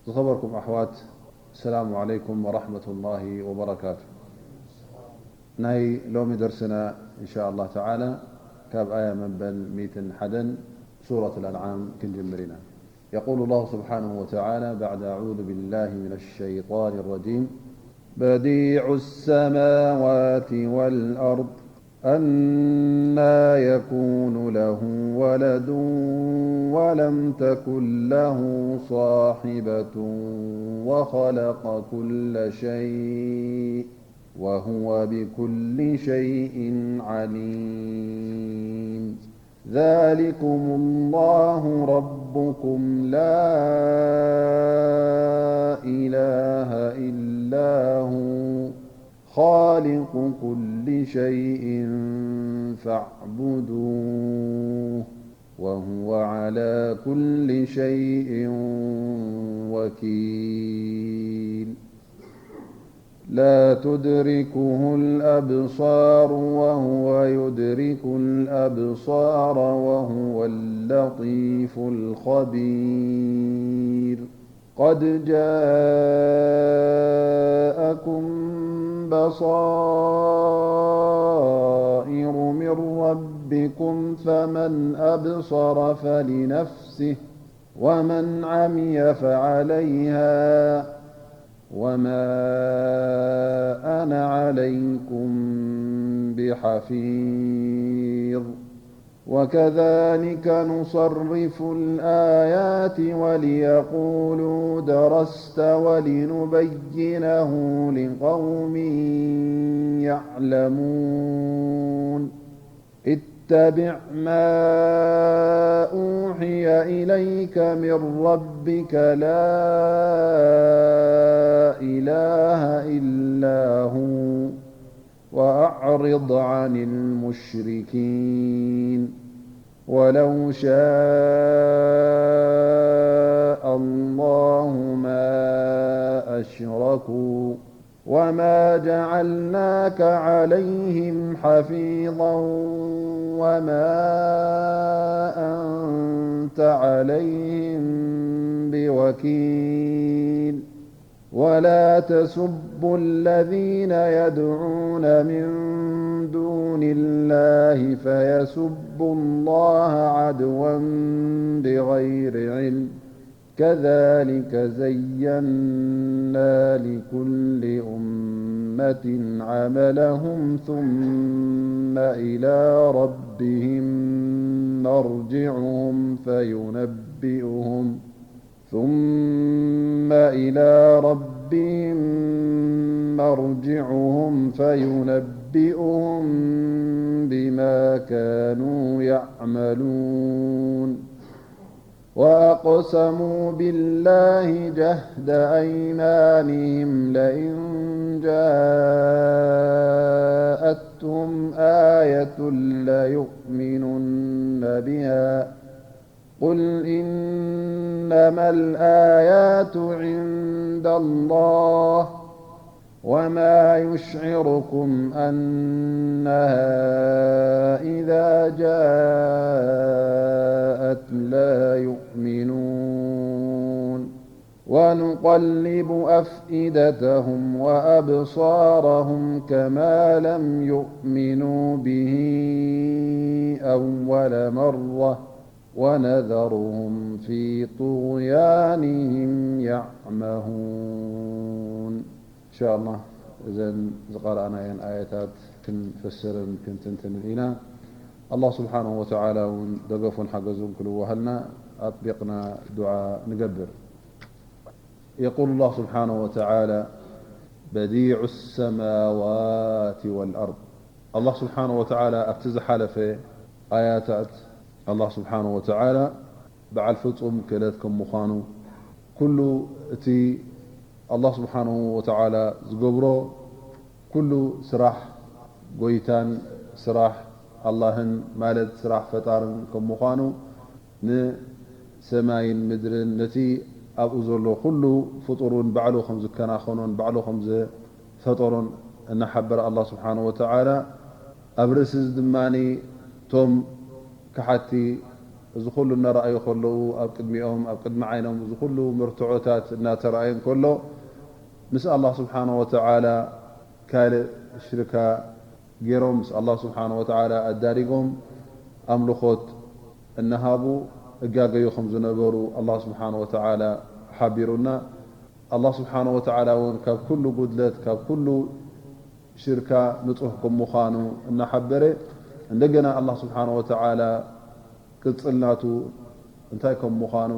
ዝኸበርኩም ኣሕዋት፣ ሰላሙ ዓለይኩም ወራሕመቱላሂ ወበረካቱ። ናይ ሎሚ ደርስና እንሻ ኣላህ ተዓላ ካብ ኣያ መበል ሚእትን ሓደን ሱረት ኣልኣንዓም ክንጅምር ኢና። يقول الله سبحانه وتعالى بعد أعوذ بالله من الشيطان الرجيم بديع السماوات والأرض أنى يكون له ولد ولم تكن له صاحبة وخلق كل شيء وهو بكل شيء عليم. ذلكم الله ربكم لا إله إلا هو خالق كل شيء فاعبدوه وهو على كل شيء وكيل. لا تدركه الأبصار وهو يدرك الأبصار وهو اللطيف الخبير. قد جاءكم بصائر من ربكم فمن أبصر فلنفسه ومن عمي فعليها وما أنا عليكم بحفيظ. وكذلك نصرف الآيات وليقولوا درست ولنبينه لقوم يعلمون. اتبع ما أوحي إليك من ربك لا إله إلا هو وأعرض عن المشركين ولو شاء الله ما أشركوا وما جعلناك عليهم حفيظا وما أنت عليهم بوكيل. ولا تسبوا الذين يدعون من دون الله فيسبوا الله عدوا بغير علم. كذلك زينا لكل أمة عملهم ثم إلى ربهم مرجعهم فينبئهم ثم إلى ربهم مرجعهم فينبئهم بما كانوا يعملون. وأقسموا بالله جهد أيمانهم لئن جاءتهم آية ليؤمنن بها. قل إنما الآيات عند الله وما يشعركم أنها إذا جاءت لا يؤمنون. ونقلب أفئدتهم وأبصارهم كما لم يؤمنوا به أول مرة ونذرهم في طغيانهم يعمهون. إن شاء الله እዘን ዝቐረኣናየን ኣያታት ክንፈስርን ክንትንትንን ኢና። ኣላህ ስብሓንሁ ወተዓላ እውን ደገፉን ሓገዙን ክልዋሃልና ኣጥቢቕና ዱዓ ንገብር። يقول الله سبحانه وتعالى بديع السماوات والأرض. ኣላህ ስብሓንሁ ወተዓላ ኣብቲ ዝሓለፈ ኣያታት ኣላህ ስብሓንሁ ወተዓላ በዓል ፍጹም ክእለት ከም ምዃኑ፣ ኩሉ እቲ ኣላህ ስብሓንሁ ወተዓላ ዝገብሮ ኩሉ ስራሕ ጎይታን ስራሕ ኣላህን፣ ማለት ስራሕ ፈጣርን ከም ምዃኑ፣ ንሰማይን ምድርን ነቲ ኣብኡ ዘሎ ኩሉ ፍጡር እውን ባዕሉ ከም ዝከናኸኖን ባዕሉ ከም ዝፈጠሮን እናሓበረ ኣላህ ስብሓንሁ ወተዓላ፣ ኣብ ርእሲ እዚ ድማ እቶም ከሓድቲ እዚ ኩሉ እናረኣዩ ከለዉ፣ ኣብ ቅድሚኦም፣ ኣብ ቅድሚ ዓይኖም እዚ ኩሉ መርትዖታት እናተረኣየ እንከሎ፣ ምስ ኣላህ ስብሓነ ወተዓላ ካልእ ሽርካ ገይሮም፣ ምስ ኣላህ ስብሓነ ወተዓላ ኣዳሪጎም ኣምልኾት እናሃቡ እጋገዩ ከም ዝነበሩ ኣላህ ስብሓነ ወተዓላ ሓቢሩና። ኣላህ ስብሓነ ወተዓላ እውን ካብ ኩሉ ጉድለት፣ ካብ ኩሉ ሽርካ ንጹህ ከም ምዃኑ እናሓበረ፣ እንደገና ኣላህ ስብሓነ ወተዓላ ቅጽል ናቱ እንታይ ከም ምዃኑ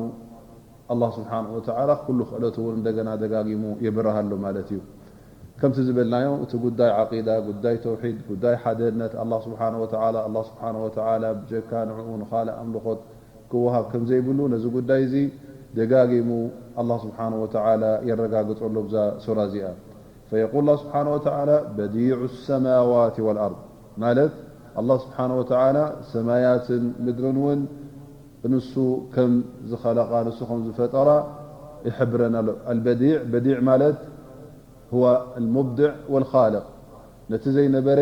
ኣላህ ስብሓነ ወተዓላ ኩሉ ክእለቱ እውን እንደገና ደጋጊሙ የብርሃሉ ማለት እዩ። ከምቲ ዝበልናዮ፣ እቲ ጉዳይ ዓቂዳ፣ ጉዳይ ተውሒድ፣ ጉዳይ ሓደነት ኣላህ ስብሓነ ወተዓላ፣ ኣላህ ስብሓነ ወተዓላ ብጀካ ንዕኡ ንኻልእ ኣምልኾት ክወሃብ ከም ዘይብሉ፣ ነዚ ጉዳይ እዚ ደጋጊሙ ኣላህ ስብሓነ ወተዓላ የረጋግጸሉ ኣብዛ ሱራ እዚኣ። ፈየቁል ኣላህ ስብሓነ ወተዓላ፣ በዲዑ ሰማዋት ወልኣርድ፣ ማለት ኣላህ ስብሓነ ወተዓላ ሰማያትን ምድርን እውን ንሱ ከም ዝኸለቓ፣ ንሱ ከም ዝፈጠራ ይሕብረና ኣሎ። ኣልበዲዕ፣ በዲዕ ማለት ሁወ ኣልሙብድዕ ወልኻልቕ፣ ነቲ ዘይነበረ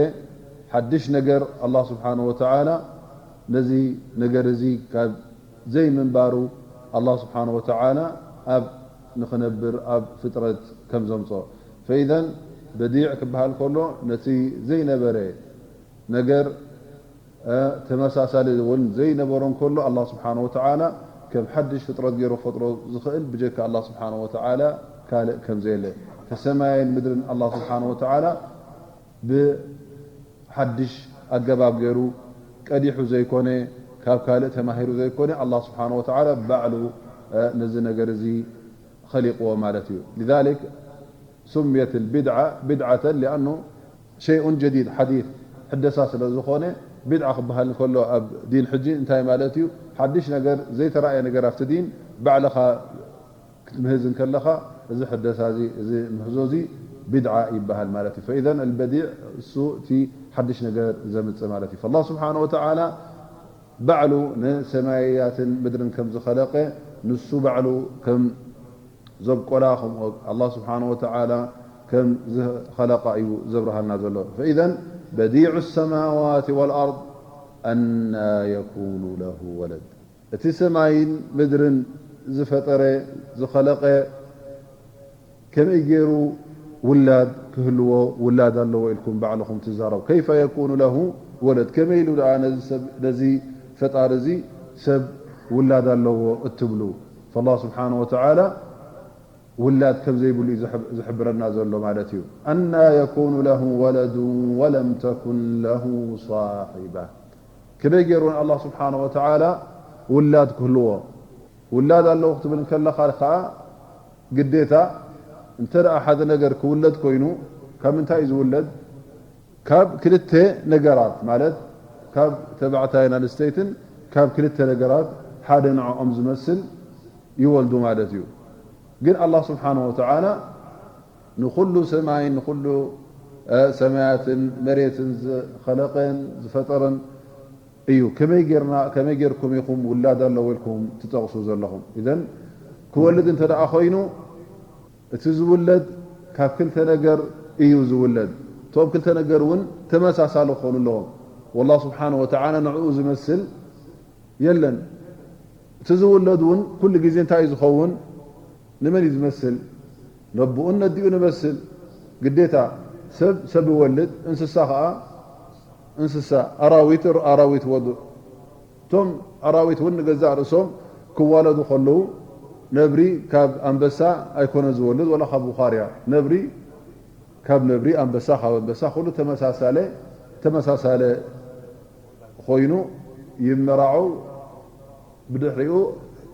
ሓድሽ ነገር ኣላህ ስብሓነ ወተዓላ ነዚ ነገር እዚ ካብ ዘይምንባሩ ኣላህ ስብሓነ ወተዓላ ኣብ ንኽነብር ኣብ ፍጥረት ከም ዘምጾ። ፈኢዘን በዲዕ ክበሃል ከሎ ነቲ ዘይነበረ ነገር፣ እ፣ ተመሳሳሊ እውን ዘይነበሮ እንከሎ ኣላህ ስብሓነ ወተዓላ ከም ሓድሽ ፍጥረት ገይሩ ክፈጥሮ ዝኽእል ብጀካ ኣላህ ስብሓነ ወተዓላ ካልእ ከም ዘየለ። እቲ ሰማይን ምድርን ኣላህ ስብሓነ ወተዓላ ብሓድሽ ኣገባብ ገይሩ ቀዲሑ ዘይኮነ፣ ካብ ካልእ ተማሂሩ ዘይኮነ፣ ኣላህ ስብሓነ ወተዓላ ባዕሉ፣ እ፣ ነዚ ነገር እዚ ኸሊቕዎ ማለት እዩ። ሊዛሊክ ሱምየት ልቢድዓ ቢድዓተን ሊኣኑ ሸይኡን ጀዲድ፣ ሓዲስ፣ ሕደሳ ስለ ዝኾነ። ቢድዓ ክበሃል እንከሎ ኣብ ዲን ሕጂ እንታይ ማለት እዩ? ሓድሽ ነገር፣ ዘይተራእየ ነገር ኣብቲ ዲን ባዕልኻ ክትምህዝ እንከለኻ፣ እዚ ሕደሳ እዚ፣ እዚ ምህዞ እዚ ቢድዓ ይበሃል ማለት እዩ። ፈኢዘን ኣልበዲዕ እሱ እቲ ሓድሽ ነገር ዘምጽእ ማለት እዩ። ፈላህ ስብሓነ ወተዓላ ባዕሉ ንሰማያትን ምድርን ከም ዝኸለቀ፣ ንሱ ባዕሉ ከም ዘብቆላ፣ ከምኡ ኣላህ ስብሓነ ወተዓላ ከም ዝኸለቃ እዩ ዘብርሃልና ዘሎ። ፈኢዘን በዲዑ ሰማዋት ወልኣርድ ኣና የኩኑ ለሁ ወለድ፣ እቲ ሰማይን ምድርን ዝፈጠረ፣ ዝኸለቀ፣ ከመይ ገይሩ ውላድ ክህልዎ፣ ውላድ ኣለዎ ኢልኩም ባዕልኹም ትዛረቡ? ከይፈ የኩኑ ለሁ ወለድ፣ ከመይ ኢሉ ደኣ ነዚ ሰብ፣ ነዚ ፈጣሪ እዚ ሰብ ውላድ ኣለዎ እትብሉ? ፈላህ ስብሓነ ወተዓላ ውላድ ከም ዘይብሉ እዩ ዝሕብ-፣ ዝሕብረና ዘሎ ማለት እዩ። ኣና የኩኑ ለሁ ወለዱ ወለም ተኩን ለሁ ሳሒባ። ከመይ ገይሩ ንኣላህ ስብሓነ ወተዓላ ውላድ ክህልዎ? ውላድ ኣለዎ ክትብል እንከለኻ ከዓ ግዴታ እንተ ደኣ ሓደ ነገር ክውለድ ኮይኑ ካብ ምንታይ እዩ ዝውለድ? ካብ ክልተ ነገራት፣ ማለት ካብ ተባዕታይን ኣንስተይትን ካብ ክልተ ነገራት ሓደ ንዕኦም ዝመስል ይወልዱ ማለት እዩ። ግን ኣላህ ስብሓነ ወተዓላ ንኹሉ ሰማይን ንኹሉ፣ እ፣ ሰማያትን መሬትን ዝኸለቐን ዝፈጠረን እዩ። ከመይ ጌርና፣ ከመይ ጌርኩም ኢኹም ውላድ ኣለዎ ኢልኩም ትጠቕሱ ዘለኹም? ኢዘን ክወልድ እንተ ደኣ ኮይኑ እቲ ዝውለድ ካብ ክልተ ነገር እዩ ዝውለድ። እቶም ክልተ ነገር እውን ተመሳሳሊ ክኾኑ ኣለዎም። ወላህ ስብሓነ ወተዓላ ንዕኡ ዝመስል የለን። እቲ ዝውለድ እውን ኩሉ ግዜ እንታይ እዩ ዝኸውን? ንመን እዩ ዝመስል? ነቦኡን ነዲኡ ንመስል። ግዴታ ሰብ ሰብ ይወልድ፣ እንስሳ ኸዓ እንስሳ፣ ኣራዊት ኣራዊት ወዱ። እቶም ኣራዊት እውን ንገዛእ ርእሶም ክዋለዱ ከለዉ ነብሪ ካብ ኣንበሳ ኣይኮነ ዝወልድ፣ ወላ ካብ ቡኻርያ። ነብሪ ካብ ነብሪ፣ ኣንበሳ ካብ ኣንበሳ፣ ኩሉ ተመሳሳለ፣ ተመሳሳለ ኮይኑ ይመራዑ። ብድሕሪኡ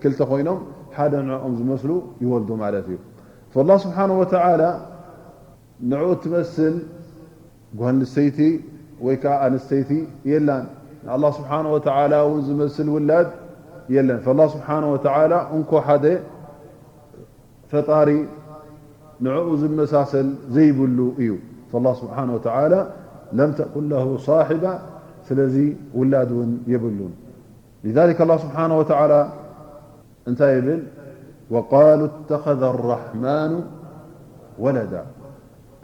ክልተ ኮይኖም ሓደ ንዕኦም ዝመስሉ ይወልዱ ማለት እዩ። ፈላህ ስብሓነ ወተዓላ ንዕኡ እትመስል ጓል ኣንስተይቲ ወይ ከዓ ኣንስተይቲ የላን። ንኣላህ ስብሓነ ወተዓላ እውን ዝመስል ውላድ የለን። ፈላህ ስብሓነ ወተዓላ እንኮ ሓደ ፈጣሪ ንዕኡ ዝመሳሰል ዘይብሉ እዩ። ፈላህ ስብሓነ ወተዓላ ለም ተኩን ለሁ ሳሒባ፣ ስለዚ ውላድ እውን የብሉን። ሊዛሊክ ኣላህ ስብሓነ ወተዓላ እንታይ ይብል? ወቃሉ እተኸዘ ኣራሕማኑ ወለዳ።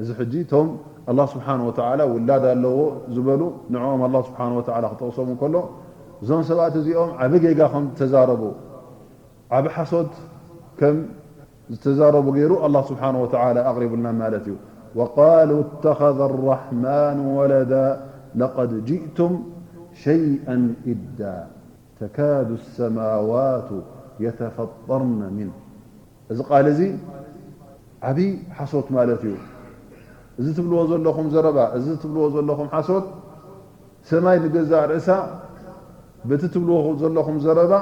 እዚ ሕጂ እቶም ኣላህ ስብሓነ ወተዓላ ውላድ ኣለዎ ዝበሉ፣ ንዕኦም ኣላህ ስብሓነ ወተዓላ ክጠቕሶም እንከሎ፣ እዞም ሰባት እዚኦም ዓቢ ጌጋ ከም ዝተዛረቡ፣ ዓቢ ሓሶት ከም ዝተዛረቡ ገይሩ ኣላህ ስብሓነሁ ወተዓላ ኣቕሪቡልና ማለት እዩ። وقالوا اتخذ الرحمن ولدا لقد جئتم شيئا إدا تكاد السماوات يتفطرن منه. እዚ ቃል እዚ ዓቢ ሓሶት ማለት እዩ። እዚ ትብልዎ ዘለኹም ዘረባ፣ እዚ ትብልዎ ዘለኹም ሓሶት፣ ሰማይ ንገዛእ ርእሳ በቲ ትብልዎ ዘለኹም ዘረባ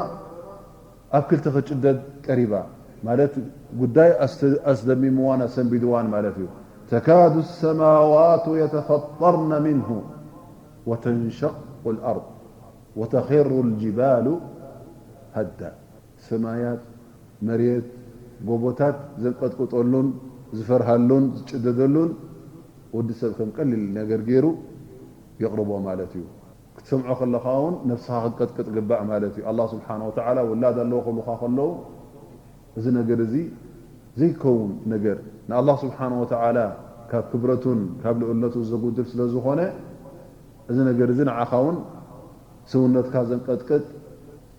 ኣብ ክልተ ክጭደድ ቀሪባ። ማለት ጉዳይ ኣስተ-፣ ኣስደሚምዋን ኣሰንቢድዋን ማለት እዩ። تكاد السماوات يتفطرن منه وتنشق الأرض وتخر الجبال هدا. ሰማያት፣ መሬት፣ ጎቦታት ዘንቀጥቅጠሉን ዝፈርሃሉን ዝጭደደሉን ወዲ ሰብ ከም ቀሊል ነገር ገይሩ የቕርቦ ማለት እዩ። ክትሰምዖ ከለኻ እውን ነፍስኻ ክትቀጥቅጥ ግባእ ማለት እዩ። ኣላህ ስብሓነ ወተዓላ ውላድ ኣለዎ ክብሉኻ ከለዉ፣ እዚ ነገር እዚ ዘይከውን ነገር፣ ንኣላህ ስብሓነ ወተዓላ ካብ ክብረቱን ካብ ልኡልነቱ ዘጉድል ስለ ዝኾነ፣ እዚ ነገር እዚ ንዓኻ እውን ሰውነትካ ዘንቀጥቅጥ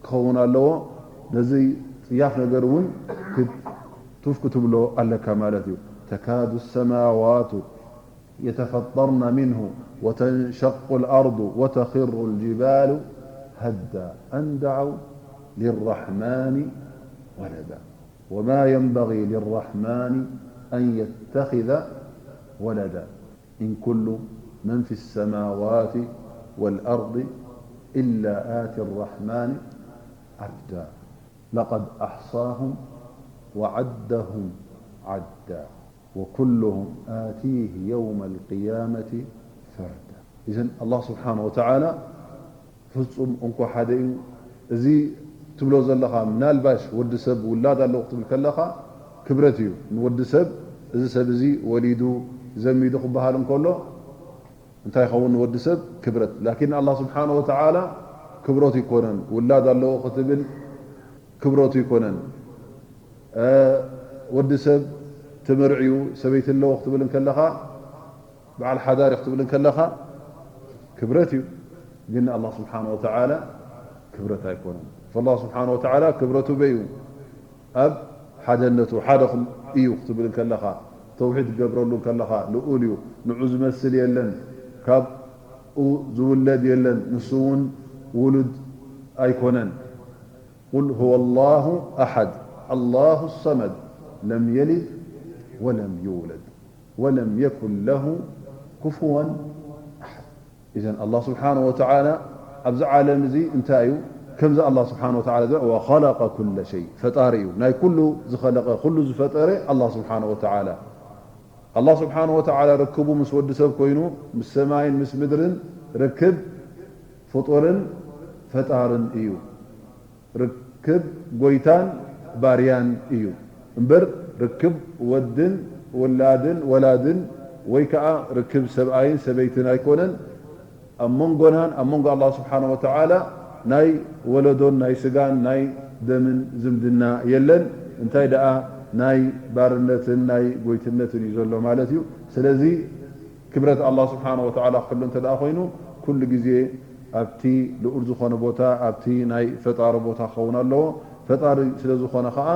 ክኸውን ኣለዎ። ነዚ ጽያፍ ነገር እውን ክት-፣ ቱፍ ክትብሎ ኣለካ ማለት እዩ። تكاد السماوات يتفطرن منه وتنشق الأرض وتخر الجبال هدا أن دعوا للرحمن ولدا وما ينبغي للرحمن أن يتخذ ولدا إن كل من في السماوات والأرض إلا آتي الرحمن عبدا لقد أحصاهم وعدهم عدا وكلهم آتيه يوم القيامة فردا. إذن الله سبحانه وتعالى ፍጹም እንኮ ሓደ እዩ። እዚ ትብሎ ዘለኻ ምናልባሽ ወዲ ሰብ ውላድ ኣለዎ ክትብል ከለኻ ክብረት እዩ ንወዲ ሰብ። እዚ ሰብ እዚ ወሊዱ ዘሚዱ ክበሃል እንከሎ እንታይ ይኸውን ንወዲ ሰብ ክብረት። ላኪን ኣላህ ስብሓነ ወተዓላ ክብረቱ ይኮነን። ውላድ ኣለዎ ክትብል ክብረቱ ይኮነን። እ፣ ወዲ ሰብ ተመርዕዩ ሰበይቲ ኣለዎ ክትብል እንከለኻ፣ በዓል ሓዳር እዩ ክትብል እንከለኻ ክብረት እዩ። ግን ንኣላህ ስብሓነ ወተዓላ ክብረት ኣይኮነን። ፈላህ ስብሓነ ወተዓላ ክብረቱ በይ እዩ። ኣብ ሓደነቱ፣ ሓደ ክም-፣ እዩ ክትብል እንከለኻ፣ ተውሒድ ትገብረሉ እንከለኻ፣ ልኡል እዩ፣ ንዑ ዝመስል የለን፣ ካብኡ ዝውለድ የለን፣ ንሱ እውን ውሉድ ኣይኮነን። قل هو الله أحد، الله الصمد، لم يلد ولم يولد، ولم يكن له كفوا أحد። إذن الله سبحانه وتعالى ኣብዚ ዓለም እዚ እንታይ እዩ? ከምዚ ኣላህ ስብሓነ ወተዓላ ዝብል፣ وخلق كل شيء፣ ፈጣሪ እዩ። ናይ ኩሉ ዝኸለቐ፣ ኩሉ ዝፈጠረ ኣላህ ስብሓነ ወተዓላ። ኣላህ ስብሓነ ወተዓላ ርክቡ ምስ ወዲ ሰብ ኮይኑ፣ ምስ ሰማይን ምስ ምድርን ርክብ ፍጡርን ፈጣርን እዩ። ርክብ ጎይታን ባርያን እዩ። እምበር ርክብ ወድን ውላድን ወላድን ወይ ከዓ ርክብ ሰብኣይን ሰበይትን ኣይኮነን። ኣብ መንጎናን ኣብ መንጎ ኣላህ ስብሓነ ወተዓላ ናይ ወለዶን ናይ ስጋን ናይ ደምን ዝምድና የለን። እንታይ ደኣ ናይ ባርነትን ናይ ጎይትነትን እዩ ዘሎ ማለት እዩ። ስለዚ ክብረት ኣላህ ስብሓነ ወተዓላ ክሕሉ እንተ ደኣ ኮይኑ ኩሉ ግዜ ኣብቲ ልኡል ዝኾነ ቦታ ኣብቲ ናይ ፈጣሪ ቦታ ክኸውን ኣለዎ። ፈጣሪ ስለ ዝኾነ ከዓ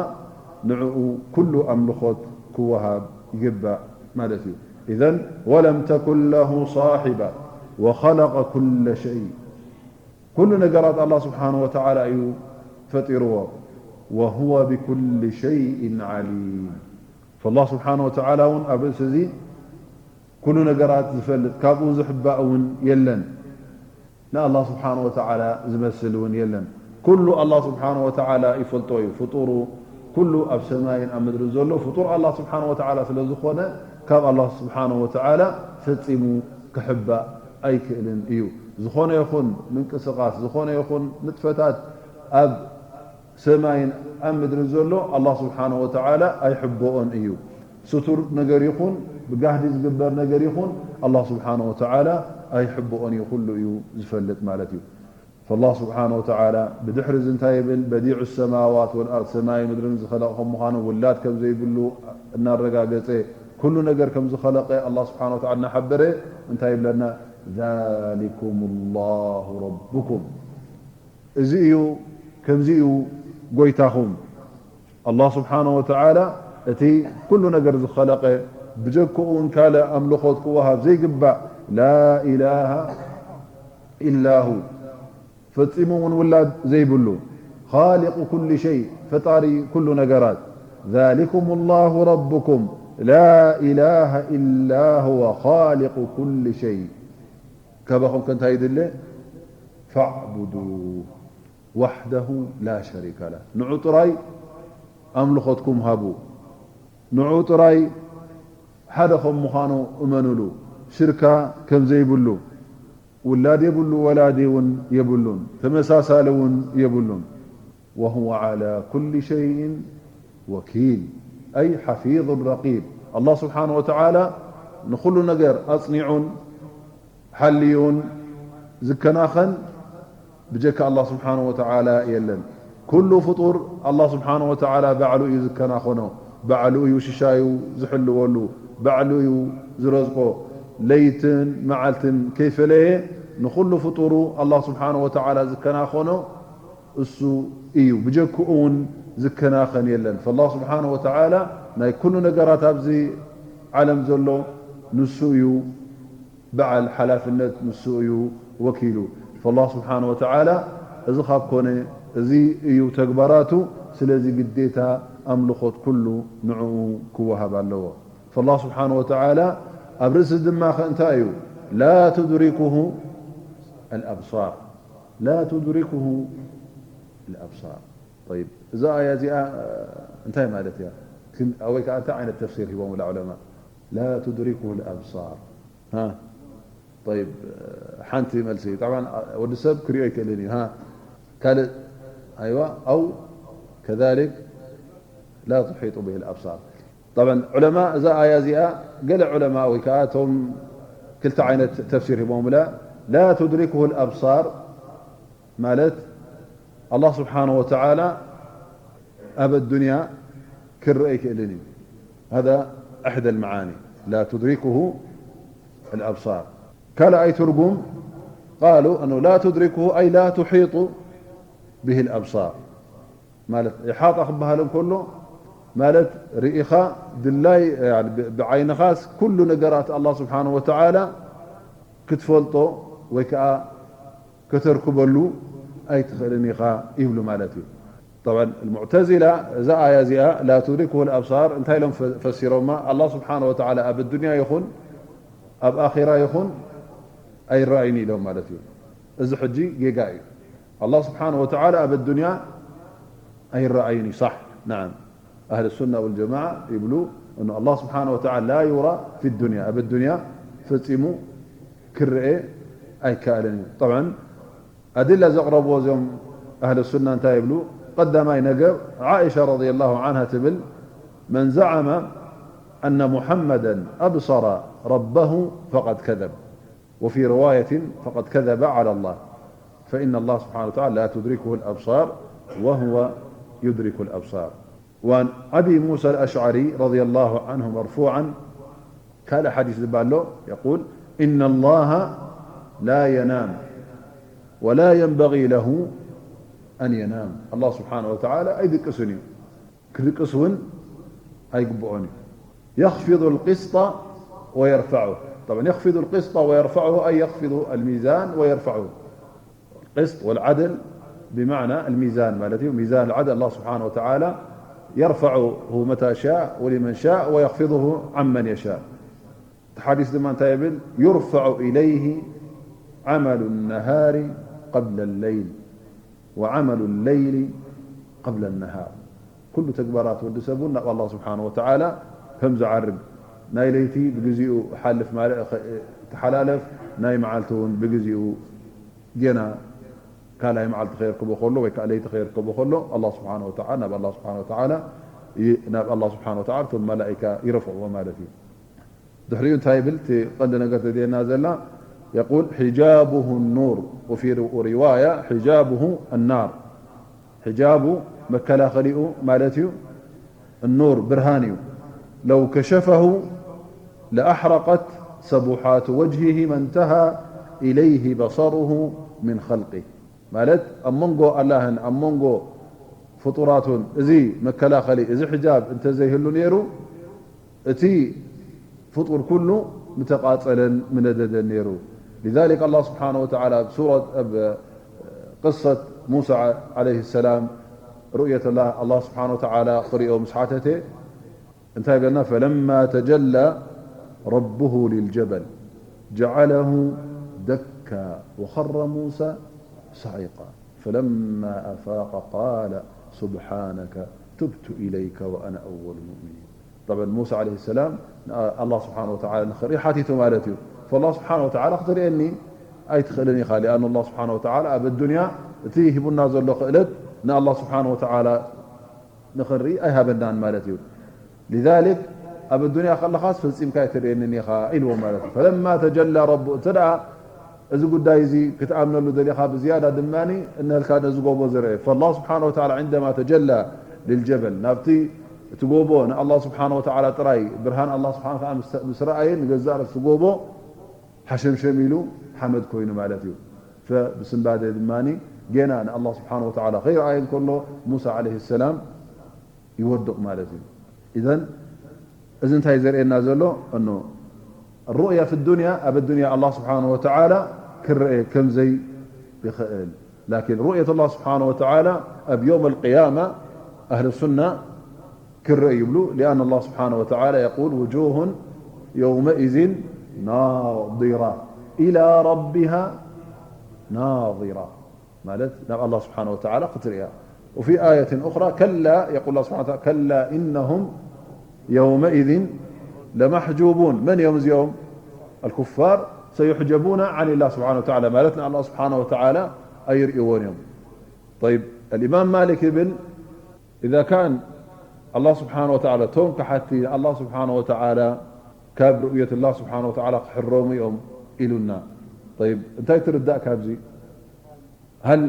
ንዕኡ ኩሉ ኣምልኾት ክወሃብ ይግባእ ማለት እዩ። إذن ولم تكن له صاحبة وخلق كل شيء ኩሉ ነገራት ኣላህ ስብሓነ ወተዓላ እዩ ፈጢርዎ። وهو بكل شيء عليم። ፈላህ ስብሓነ ወተዓላ እውን ኣብ ርእሲ እዚ ኩሉ ነገራት ዝፈልጥ፣ ካብኡ ዝሕባእ እውን የለን። ንኣላህ ስብሓነ ወተዓላ ዝመስል እውን የለን። ኩሉ ኣላህ ስብሓነ ወተዓላ ይፈልጦ እዩ። ፍጡሩ ኩሉ ኣብ ሰማይን ኣብ ምድርን ዘሎ ፍጡር ኣላህ ስብሓነ ወተዓላ ስለ ዝኾነ፣ ካብ ኣላህ ስብሓነ ወተዓላ ፈጺሙ ክሕባእ ኣይክእልን እዩ። ዝኾነ ይኹን ምንቅስቓስ፣ ዝኾነ ይኹን ንጥፈታት ኣብ ሰማይን ኣብ ምድርን ዘሎ ኣላህ ስብሓነ ወተዓላ ኣይሕብኦን እዩ። ስቱር ነገር ይኹን ብጋህዲ ዝግበር ነገር ይኹን ኣላህ ስብሓነ ወተዓላ ኣይሕብኦን እዩ፣ ኩሉ እዩ ዝፈልጥ ማለት እዩ። ፈላህ ስብሓነ ወተዓላ ብድሕሪ እዚ እንታይ ይብል? በዲዑ ሰማዋት ወልኣርድ፣ ሰማይ ምድርን ዝኸለቐ ከም ምዃኑ ውላድ ከም ዘይብሉ እናረጋገጸ፣ ኩሉ ነገር ከም ዝኸለቐ ኣላህ ስብሓነ ወተዓላ እናሓበረ እንታይ ይብለና? ዛሊኩም ላሁ ረብኩም። እዚ እዩ፣ ከምዚ እዩ ጎይታኹም። ኣላህ ስብሓነ ወተዓላ እቲ ኩሉ ነገር ዝኸለቐ፣ ብጀክኡ እውን ካልእ ኣምልኾት ክወሃብ ዘይግባእ፣ ላ ኢላሃ ኢላ ሁ፣ ፈጺሙ እውን ውላድ ዘይብሉ፣ ኻሊቁ ኩሊ ሸይ፣ ፈጣሪ ኩሉ ነገራት። ዛሊኩም ላሁ ረብኩም ላ ኢላሃ ኢላ ሁወ ኻሊቁ ኩሊ ሸይ። ካባኹም ከ እንታይ ይድለ? ፈዕቡዱ ዋሕደሁ ላ ሸሪከ ላ። ንዑ ጥራይ ኣምልኾትኩም ሃቡ። ንዑ ጥራይ ሓደ ከም ምዃኑ እመኑሉ። ሽርካ ከም ዘይብሉ፣ ውላድ የብሉ፣ ወላዲ እውን የብሉን፣ ተመሳሳሊ እውን የብሉን። ወሁወ ዓላ ኩሊ ሸይእን ወኪል፣ ኣይ ሓፊዙን ረቂብ። ኣላህ ስብሓነ ወተዓላ ንኹሉ ነገር ኣጽኒዑን ሓልዩን ዝከናኸን ብጀካ ኣላህ ስብሓነ ወተዓላ የለን። ኩሉ ፍጡር ኣላህ ስብሓነ ወተዓላ ባዕሉ እዩ ዝከናኸኖ፣ ባዕሉ እዩ ሽሻዩ ዝሕልወሉ፣ ባዕሉ እዩ ዝረዝቆ። ለይትን መዓልትን ከይፈለየ ንኹሉ ፍጡሩ ኣላህ ስብሓነ ወተዓላ ዝከናኸኖ እሱ እዩ። ብጀክኡ እውን ዝከናኸን የለን። ፈላህ ስብሓነ ወተዓላ ናይ ኩሉ ነገራት ኣብዚ ዓለም ዘሎ ንሱ እዩ። በዓል ሓላፍነት ንሱ እዩ ወኪሉ። ፈላህ ስብሓነ ወተዓላ እዚ ካብ ኮነ፣ እዚ እዩ ተግባራቱ። ስለዚ ግዴታ ኣምልኾት ኩሉ ንዕኡ ክወሃብ ኣለዎ። ፈላህ ስብሓነ ወተዓላ ኣብ ርእሲ ድማ ከ እንታይ እዩ? ላ ቱድሪኩሁ ኣልኣብሳር። ላ ቱድሪኩሁ ኣልኣብሳር። ጠይብ፣ እዛ ኣያ እዚኣ እንታይ ማለት እያ? ክን-፣ ወይ ከዓ እንታይ ዓይነት ተፍሲር ሂቦምላ ዑለማ? ላ ቱድሪኩሁ ኣልኣብሳር። ሃ? ጠይብ፣ ሓንቲ መልሲ። ጠብዓን ወዲ ሰብ ክሪኦ ኣይክእልን እዩ። ሃ? ካልእ፣ ኣይዋ፣ ኣው ከዛሊክ ላ ትሒጡ ብሂ ኣልኣብሳር። ጠብዓን ዑለማ እዛ ኣያ እዚኣ፣ ገለ ዑለማ ወይ ከዓ እቶም ክልተ ዓይነት ተፍሲር ሂቦምላ። ላ ቱድሪኩሁ ኣልኣብሳር ማለት ኣላህ ስብሓነ ወተዓላ ኣብ ኣዱንያ ክረአ ኣይክእልን እዩ። ሃዛ ኣሕደ ልመዓኒ፣ ላ ቱድሪኩሁ ኣልኣብሳር። ካልኣይ ትርጉም ቃሉ ኣኑ ላ ቱድሪኩሁ ኣይ ላ ቱሒጡ ብሂ ኣልኣብሳር። ማለት ኢሓጣ ክበሃል እንከሎ ማለት ርኢኻ ድላይ፣ ያኒ ብ-፣ ብዓይንኻስ ኩሉ ነገራት ኣላህ ስብሓነ ወተዓላ ክትፈልጦ ወይ ከዓ ከተርክበሉ ኣይትኽእልን ኢኻ ይብሉ ማለት እዩ። ጠብዓን ሙዕተዚላ እዛ ኣያ እዚኣ ላ ቱድሪኩሁ ኣልኣብሳር እንታይ ኢሎም ፈ-፣ ፈሲሮማ? ኣላህ ስብሓነ ወተዓላ ኣብ ኣዱንያ ይኹን ኣብ ኣኺራ ይኹን ኣይረኣይን ኢሎም ማለት እዩ። እዚ ሕጂ ጌጋ እዩ። ኣላህ ስብሓነ ወተዓላ ኣብ ኣዱንያ ኣይረኣይን እዩ። ሳሕ፣ ነዓም። ኣህል ሱና ወልጀማዓ ይብሉ፣ እኑ ኣላህ ስብሓነ ወተዓላ ላ ዩራ ፊ ዱንያ፣ ኣብ ኣዱንያ ፈጺሙ ክረአ ኣይከኣልን እዩ። ጠብዓን ኣድላ ዘቕረብዎ እዞም ኣህል ሱና እንታይ ይብሉ? ቀዳማይ ነገር፣ ዓኢሻ ረዲየላሁ ዓንሃ ትብል፣ መን ዘዓመ ኣነ ሙሐመደን ኣብሰረ ረበሁ ፈቀድ ከዘብ። وفي رواية فقد كذب على الله، فإن الله سبحانه وتعالى لا تدركه الأبصار وهو يدرك الأبصار. وعن أبي موسى الأشعري رضي الله عنه مرفوعا، قال حديث بالله يقول: إن الله لا ينام ولا ينبغي له أن ينام. الله سبحانه وتعالى ኣይድቅስን እዩ። ክድቅስ እውን ኣይግብኦን እዩ። يخفض القسط ويرفعه. طبعا يخفض القسط ويرفعه أي يخفض الميزان ويرفعه. القسط والعدل بمعنى الميزان ማለት እዩ። ሚዛን العدل الله سبحانه وتعالى يرفعه متى شاء ولمن شاء ويخفضه عمن يشاء. እቲ ሓዲስ ድማ እንታይ ይብል? يرفع إليه عمل النهار قبل الليل وعمل الليل قبل النهار. ኩሉ ተግባራት ወዲ ሰብ እውን ናብ ኣላህ ስብሓነ ወተዓላ ከም ዝዓርግ፣ ናይ ለይቲ ብግዜኡ ሓልፍ ማለት፣ ተሓላለፍ፣ ናይ መዓልቲ እውን ብግዜኡ ጌና ካልኣይ መዓልቲ ከየርክቦ ከሎ ወይ ከዓ ለይቲ ከየርክቦ ከሎ ኣላህ ስብሓነ ወተዓላ፣ ናብ ኣላህ ስብሓነ ወተዓላ ይ-፣ ናብ ኣላህ ስብሓነ ወተዓላ እቶም መላኢካ ይረፍዕዎ ማለት እዩ። ድሕሪኡ እንታይ ይብል? እቲ ቀንዲ ነገር ተድየና ዘላ፣ يقول: حجابه النور، وفي رواية: حجابه النار. حجابه መከላኸሊኡ ማለት እዩ፣ النور ብርሃን እዩ። لو كشفه لأحرقت سبحات وجهه ما انتهى إليه بصره من خلقه. ማለት ኣብ መንጎ ኣላህን ኣብ መንጎ ፍጡራቱን እዚ መከላኸሊ፣ እዚ ሕጃብ እንተዘይህሉ ነይሩ፣ እቲ ፍጡር ኩሉ ምተቓጸለን ምነደደን ነይሩ። لذلك الله سبحانه وتعالى ኣብ ሱረት፣ ኣብ ቅሰት ሙሳ عليه السلام رؤية الله، ኣላህ ስብሓነ ወተዓላ ክርእዮ ምስ ሓተተ እንታይ በልና؟ فلما تجلى ربه للجبل جعله دكا وخر موسى صعقا فلما أفاق قال سبحانك تبت إليك وأنا أول المؤمنين. طبعا موسى عليه السلام الله سبحانه وتعالى ንኽርኢ ሓቲቱ ማለት እዩ። فالله سبحانه وتعالى ክትርእየኒ ኣይትኽእልን ኢኻ። لأن الله سبحانه وتعالى ኣብ الدنيا እቲ ሂቡና ዘሎ ክእለት ንኣላህ ስብሓነ ወተዓላ ንኽንርኢ ኣይሃበናን ማለት እዩ። لذلك ኣብ الدنيا ከለኻስ ፈጺምካ ኣይትርእየንን ኢኻ ኢልዎ ማለት እዩ። فلما تجلى ربه، እንተ ደኣ እዚ ጉዳይ እዚ ክትኣምነሉ ደሊኻ ብዝያዳ ድማ እነልካ ነዚ ጎቦ ዝረአ። فالله سبحانه وتعالى عندما تجلى للجبل، ናብቲ እቲ ጎቦ ንኣላህ ስብሓነ ወተዓላ ጥራይ ብርሃን ኣላህ ስብሓነ ወተዓላ ምስ፣ ምስ ረኣየ ንገዛእ ርእሲ ጎቦ ሓሸምሸም ኢሉ ሓመድ ኮይኑ ማለት እዩ። ፈብስንባደ ድማ ጌና ንኣላህ ስብሓነ ወተዓላ ከይረኣየ እንከሎ ሙሳ ዓለይሂ ሰላም ይወድቕ ማለት እዩ። ኢዘን እዚ እንታይ ዘርእየና ዘሎ? እኖ ሩእያ ፊ ዱንያ፣ ኣብ ዱንያ ኣላህ ስብሓነ ወተዓላ ክረአ ከምዘይ ይኽእል። ላኪን ሩእየት ኣላህ ስብሓነ ወተዓላ ኣብ የውም ኣልቅያማ ኣህል ሱና ክረአ ይብሉ። لأن الله سبحانه وتعالى يقول وجوه يومئذ ناضرة إلى ربها ناظرة ማለት ናብ ኣላህ ስብሓነ ወተዓላ ክትርእያ። وفي آية أخرى كلا، يقول الله سبحانه وتعالى كلا إنهم يومئذ لمحجوبون. መን እዮም እዚኦም? الكفار سيحجبون عن الله سبحانه وتعالى ማለት ንኣላህ ስብሓነ ወተዓላ ኣይርእይዎን እዮም። طيب، الإمام مالك ይብል إذا كان الله سبحانه وتعالى እቶም ከሓድቲ ንኣላህ ስብሓነ ወተዓላ ካብ ሩእየት ኣላህ ስብሓነ ወተዓላ ክሕረሙ እዮም ኢሉና። طيب፣ እንታይ ትርዳእ ካብዚ? هل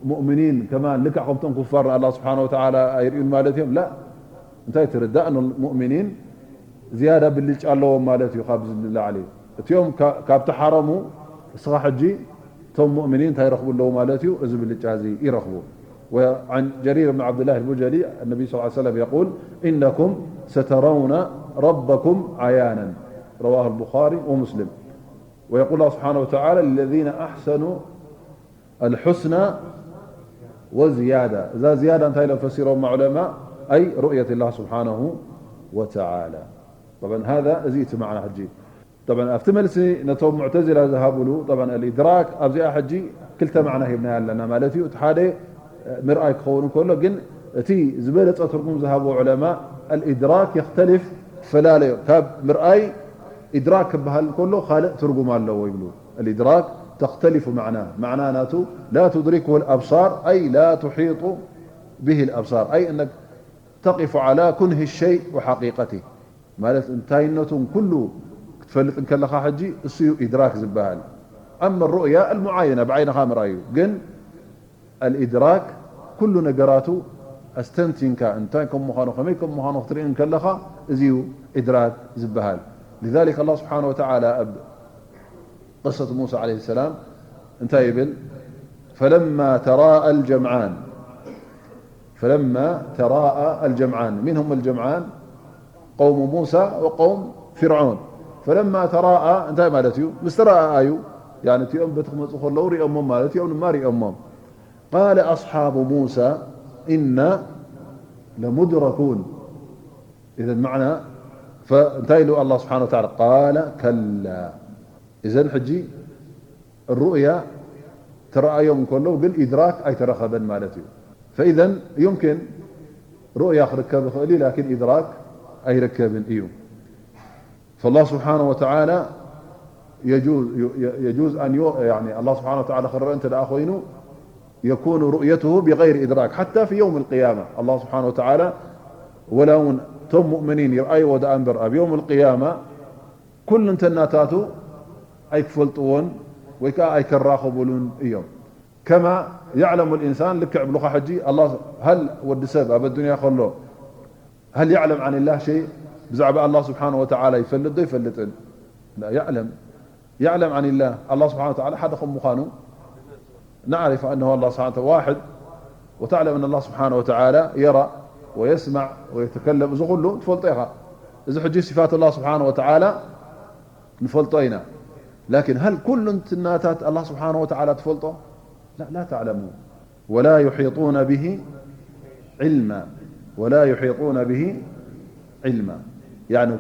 ሙእሚኒን ከማን ልክዕ ከምቶም ኩፋር ንኣላህ ስብሓነ ወተዓላ ኣይርእዩን ማለት እዮም? لا። እንታይ ትርዳእ? ሙእሚኒን ዝያዳ ብልጫ ኣለዎም ማለት እዩ ካብዚ ንላዕሊ። እቲኦም ካ-፣ ካብ ተሓረሙ እስኻ ሕጂ እቶም ሙእሚኒን እንታይ ይረኽቡ ኣለዉ ማለት እዩ? እዚ ብልጫ እዚ ይረኽቡ። وعن جرير بن عبد الله البجلي النبي صلى الله عليه وسلم يقول إنكم سترون ربكم عيانا رواه البخاري ومسلم ويقول الله سبحانه وتعالى للذين أحسنوا الحسنى وزيادة. እዛ ዝያዳ እንታይ ኢሎም ፈሲሮማ ዑለማ? أي رؤية الله سبحانه وتعالى. طبعا هذا እዚ እቲ ማዕና ሕጂ طبعا ኣብቲ መልሲ ነቶም ሙዕተዚላ ዝሃብሉ طبعا الإدراك ኣብዚኣ ሕጂ ክልተ ማዕና ሂብናያ ኣለና ማለት እዩ። እቲ ሓደ ምርኣይ ክኸውን እንከሎ ግን እቲ ዝበለጸ ትርጉም ዝሃብዎ ዑለማ الإدراك يختلف፣ ይፈላለ እዩ። ካብ ምርኣይ إدراك ክበሃል እንከሎ ካልእ ትርጉም ኣለዎ ይብሉ። الإدراك تختلف معناه، ማዕና ናቱ لا تدركه الأبصار أي لا تحيط به الأبصار أي أنك تقف على كنه الشيء وحقيقته ማለት እንታይነቱን ኩሉ ክትፈልጥ እንከለኻ ሕጂ እሱ እዩ إدراك ዝበሃል። أما الرؤية المعاينة ብዓይንኻ ምርኣይ እዩ። ግን الإدراك ኩሉ ነገራቱ ኣስተንቲንካ እንታይ ከም ምዃኑ ከመይ ከም ምዃኑ ክትርኢ እንከለኻ እዚ እዩ إدراك ዝበሃል። لذلك الله سبحانه وتعالى ኣብ قصة موسى عليه السلام እንታይ ይብል? فلما تراءى الجمعان فلما تراءى الجمعان، من هم الجمعان؟ قوم موسى وقوم فرعون. فلما تراءى እንታይ ማለት እዩ? ምስ ተራኣኣዩ፣ ያኒ እቲኦም በቲ ክመፁ ከለዉ ሪኦሞም ማለት እዮም፣ ድማ ሪኦሞም። قال أصحاب موسى إنا لمدركون. إذا معنى فانتهى له الله سبحانه وتعالى قال كلا. إذا ሕጂ ሩእያ ተረኣዮም እንከለዉ ግን إدراك ኣይተረኸበን ማለት እዩ። فإذا يمكن ሩእያ ክርከብ ይኽእል እዩ ላኪን إدراك ኣይርከብን እዩ። فالله سبحانه وتعالى يجوز، يجوز أن ي-، يعني الله سبحانه وتعالى ክረአ እንተ ደኣ ኮይኑ يكون رؤيته بغير إدراك حتى في يوم القيامة الله سبحانه وتعالى ولو እቶም ሙእምኒን ይርኣይዎ ደኣ እምበር ኣብ يوم القيامة ኩልንተናታቱ ኣይክፈልጥዎን ወይ ከዓ ኣይከራኸቡሉን እዮም። كما يعلم الإنسان ልክዕ ብሉኻ ሕጂ الله هل ወዲ ሰብ ኣብ ኣዱንያ ከሎ هل يعلم عن الله شيء ብዛዕባ الله سبحانه وتعالى ይፈልጥ ዶ ይፈልጥን؟ لا يعلم يعلم عن الله الله سبحانه وتعالى ሓደ ከም ምዃኑ نعرف أنه الله سبحانه وتعالى واحد، وتعلم أن الله سبحانه وتعالى يرى ويسمع ويتكلم، እዚ ኩሉ ትፈልጦ ኢኻ። እዚ ሕጂ صفات الله سبحانه وتعالى ንፈልጦ ኢና። لكن هل ኩሉ እንትናታት الله سبحانه وتعالى ትፈልጦ؟ لا، لا تعلمون. ولا يحيطون به علما. ولا يحيطون به علما. يعني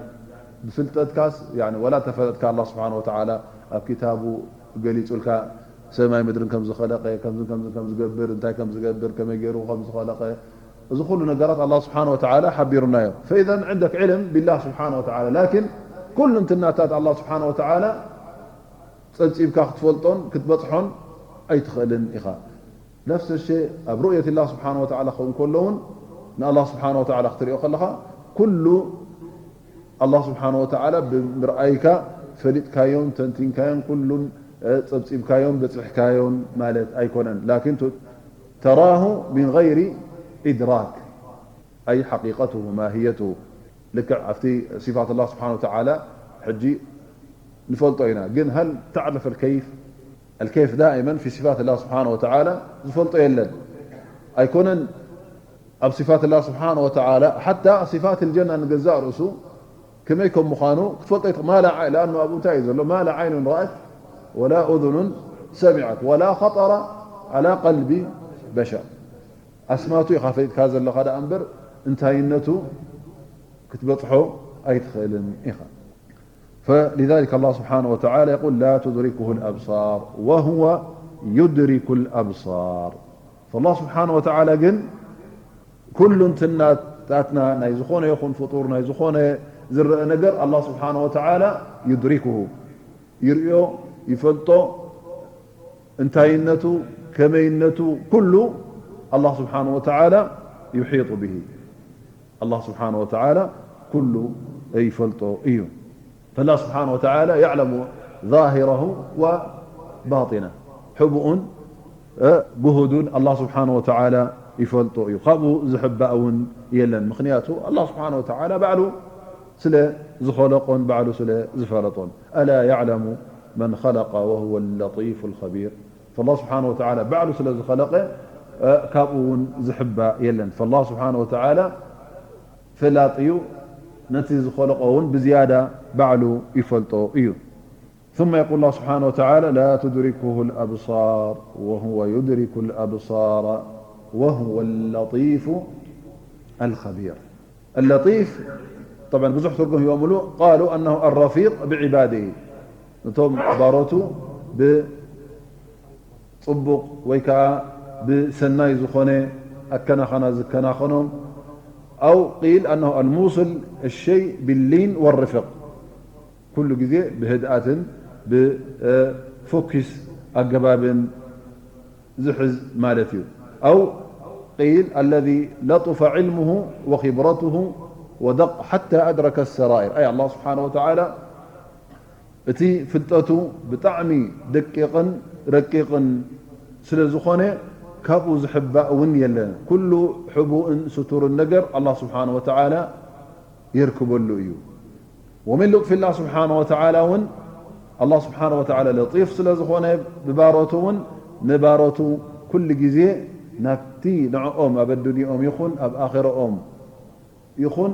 ብፍልጠትካስ፣ يعني ولا ተፈለጥካ الله سبحانه وتعالى ኣብ كتابه ገሊጹልካ ሰማይ ምድርን ከም ዝኸለቐ፣ ከምዚ ከምዚ ከም ዝገብር፣ እንታይ ከም ዝገብር፣ ከመይ ገይሩ ከም ዝኸለቐ፣ እዚ ኩሉ ነገራት الله سبحانه وتعالى ሓቢሩና እዩ። فإذا عندك علم بالله سبحانه وتعالى، لكن ኩሉ እንትናታት الله سبحانه وتعالى ጸብጺብካ ክትፈልጦን ክትበጽሖን ኣይትኽእልን ኢኻ። نفس الشيء ኣብ رؤية الله سبحانه وتعالى ክኸውን ከሎ እውን ንالله سبحانه وتعالى ክትሪኦ ከለኻ ኩሉ الله سبحانه وتعالى ብምርኣይካ ፈሊጥካዮን ተንቲንካዮን ኩሉን ጸብጺብካዮን በጺሕካዮን ማለት ኣይኮነን። لكن تراه من غير إدراك، أي حقيقته ماهيته. ልክዕ ኣብቲ صفات الله سبحانه وتعالى ሕጂ ንፈልጦ ኢና። ግን هل تعرف الكيف؟ الكيف دائما في صفات الله سبحانه وتعالى ዝፈልጦ የለን። ኣይኮነን ኣብ صفات الله سبحانه وتعالى، حتى صفات الجنة ንገዛእ ርእሱ ከመይ ከም ምዃኑ ክትፈልጦ ይትኽ-፣ ما لا عين، لأنه ኣብኡ እንታይ እዩ ዘሎ؟ ما لا عين رأت ولا أذن سمعت ولا خطر على قلب بشر. ኣስማቱ ኢኻ ፈሊጥካ ዘለኻ ደኣ እምበር፣ እንታይነቱ ክትበጽሖ ኣይትኽእልን ኢኻ። فلذلك الله سبحانه وتعالى يقول: لا تدركه الأبصار وهو يدرك الأبصار. فالله سبحانه وتعالى ግን ኩሉ እንትናታትና ናይ ዝኾነ ይኹን ፍጡር፣ ናይ ዝኾነ ዝረአ ነገር الله سبحانه وتعالى يدركه፣ ይርእዮ፣ ይፈልጦ። እንታይነቱ፣ ከመይነቱ ኩሉ الله سبحانه وتعالى يحيط به። الله سبحانه وتعالى ኩሉ ይፈልጦ እዩ። فالله سبحانه وتعالى يعلم ظاهره وباطنه، ሕቡኡን፣ እ፣ ግሁዱን الله سبحانه وتعالى ይፈልጦ እዩ። ካብኡ ዝሕባእ እውን የለን። ምኽንያቱ الله سبحانه وتعالى ባዕሉ ስለ ዝኸለቆን ባዕሉ ስለ ዝፈለጦን። ألا يعلم من خلق وهو اللطيف الخبير። فالله سبحانه وتعالى ባዕሉ ስለ ዝኸለቀ፣ እ፣ ካብኡ እውን ዝሕባእ የለን። فالله سبحانه وتعالى ፈላጥ እዩ። ነቲ ዝኸለቆ እውን ብዝያዳ ባዕሉ ይፈልጦ እዩ። ثم يقول الله سبحانه وتعالى: لا تدركه الأبصار وهو يدرك الأبصار وهو اللطيف الخبير. اللطيف طبعا ብዙሕ ትርጉም ሂቦምሉ። قالوا أنه الرفيق بعباده، ነቶም ባሮቱ ብ ጽቡቕ ወይ ከኣ ብሰናይ ዝኾነ ኣከናኸና ዝከናኸኖም። أو قيل أنه الموصل الشيء باللين والرفق، ኩሉ ግዜ ብህድኣትን ብፎኪስ ኣገባብን ዝሕዝ ማለት እዩ። أو قيل الذي لطف علمه وخبرته ودق حتى أدرك السرائر، أي الله سبحانه وتعالى እቲ ፍልጠቱ ብጣዕሚ ደቂቕን ረቂቕን ስለ ዝኾነ፣ ካብኡ ዝሕባእ እውን የለን። ኩሉ ሕቡእን ስቱርን ነገር ኣላህ ስብሓነ ወተዓላ የርክበሉ እዩ። ومن لطف الله سبحانه وتعالى እውን ኣላህ ስብሓነ ወተዓላ ለጢፍ ስለ ዝኾነ ብባሮቱ እውን ንባሮቱ ኩሉ ግዜ ናብቲ ንዕኦም ኣብ ኣዱንያኦም ይኹን ኣብ ኣኼራኦም ይኹን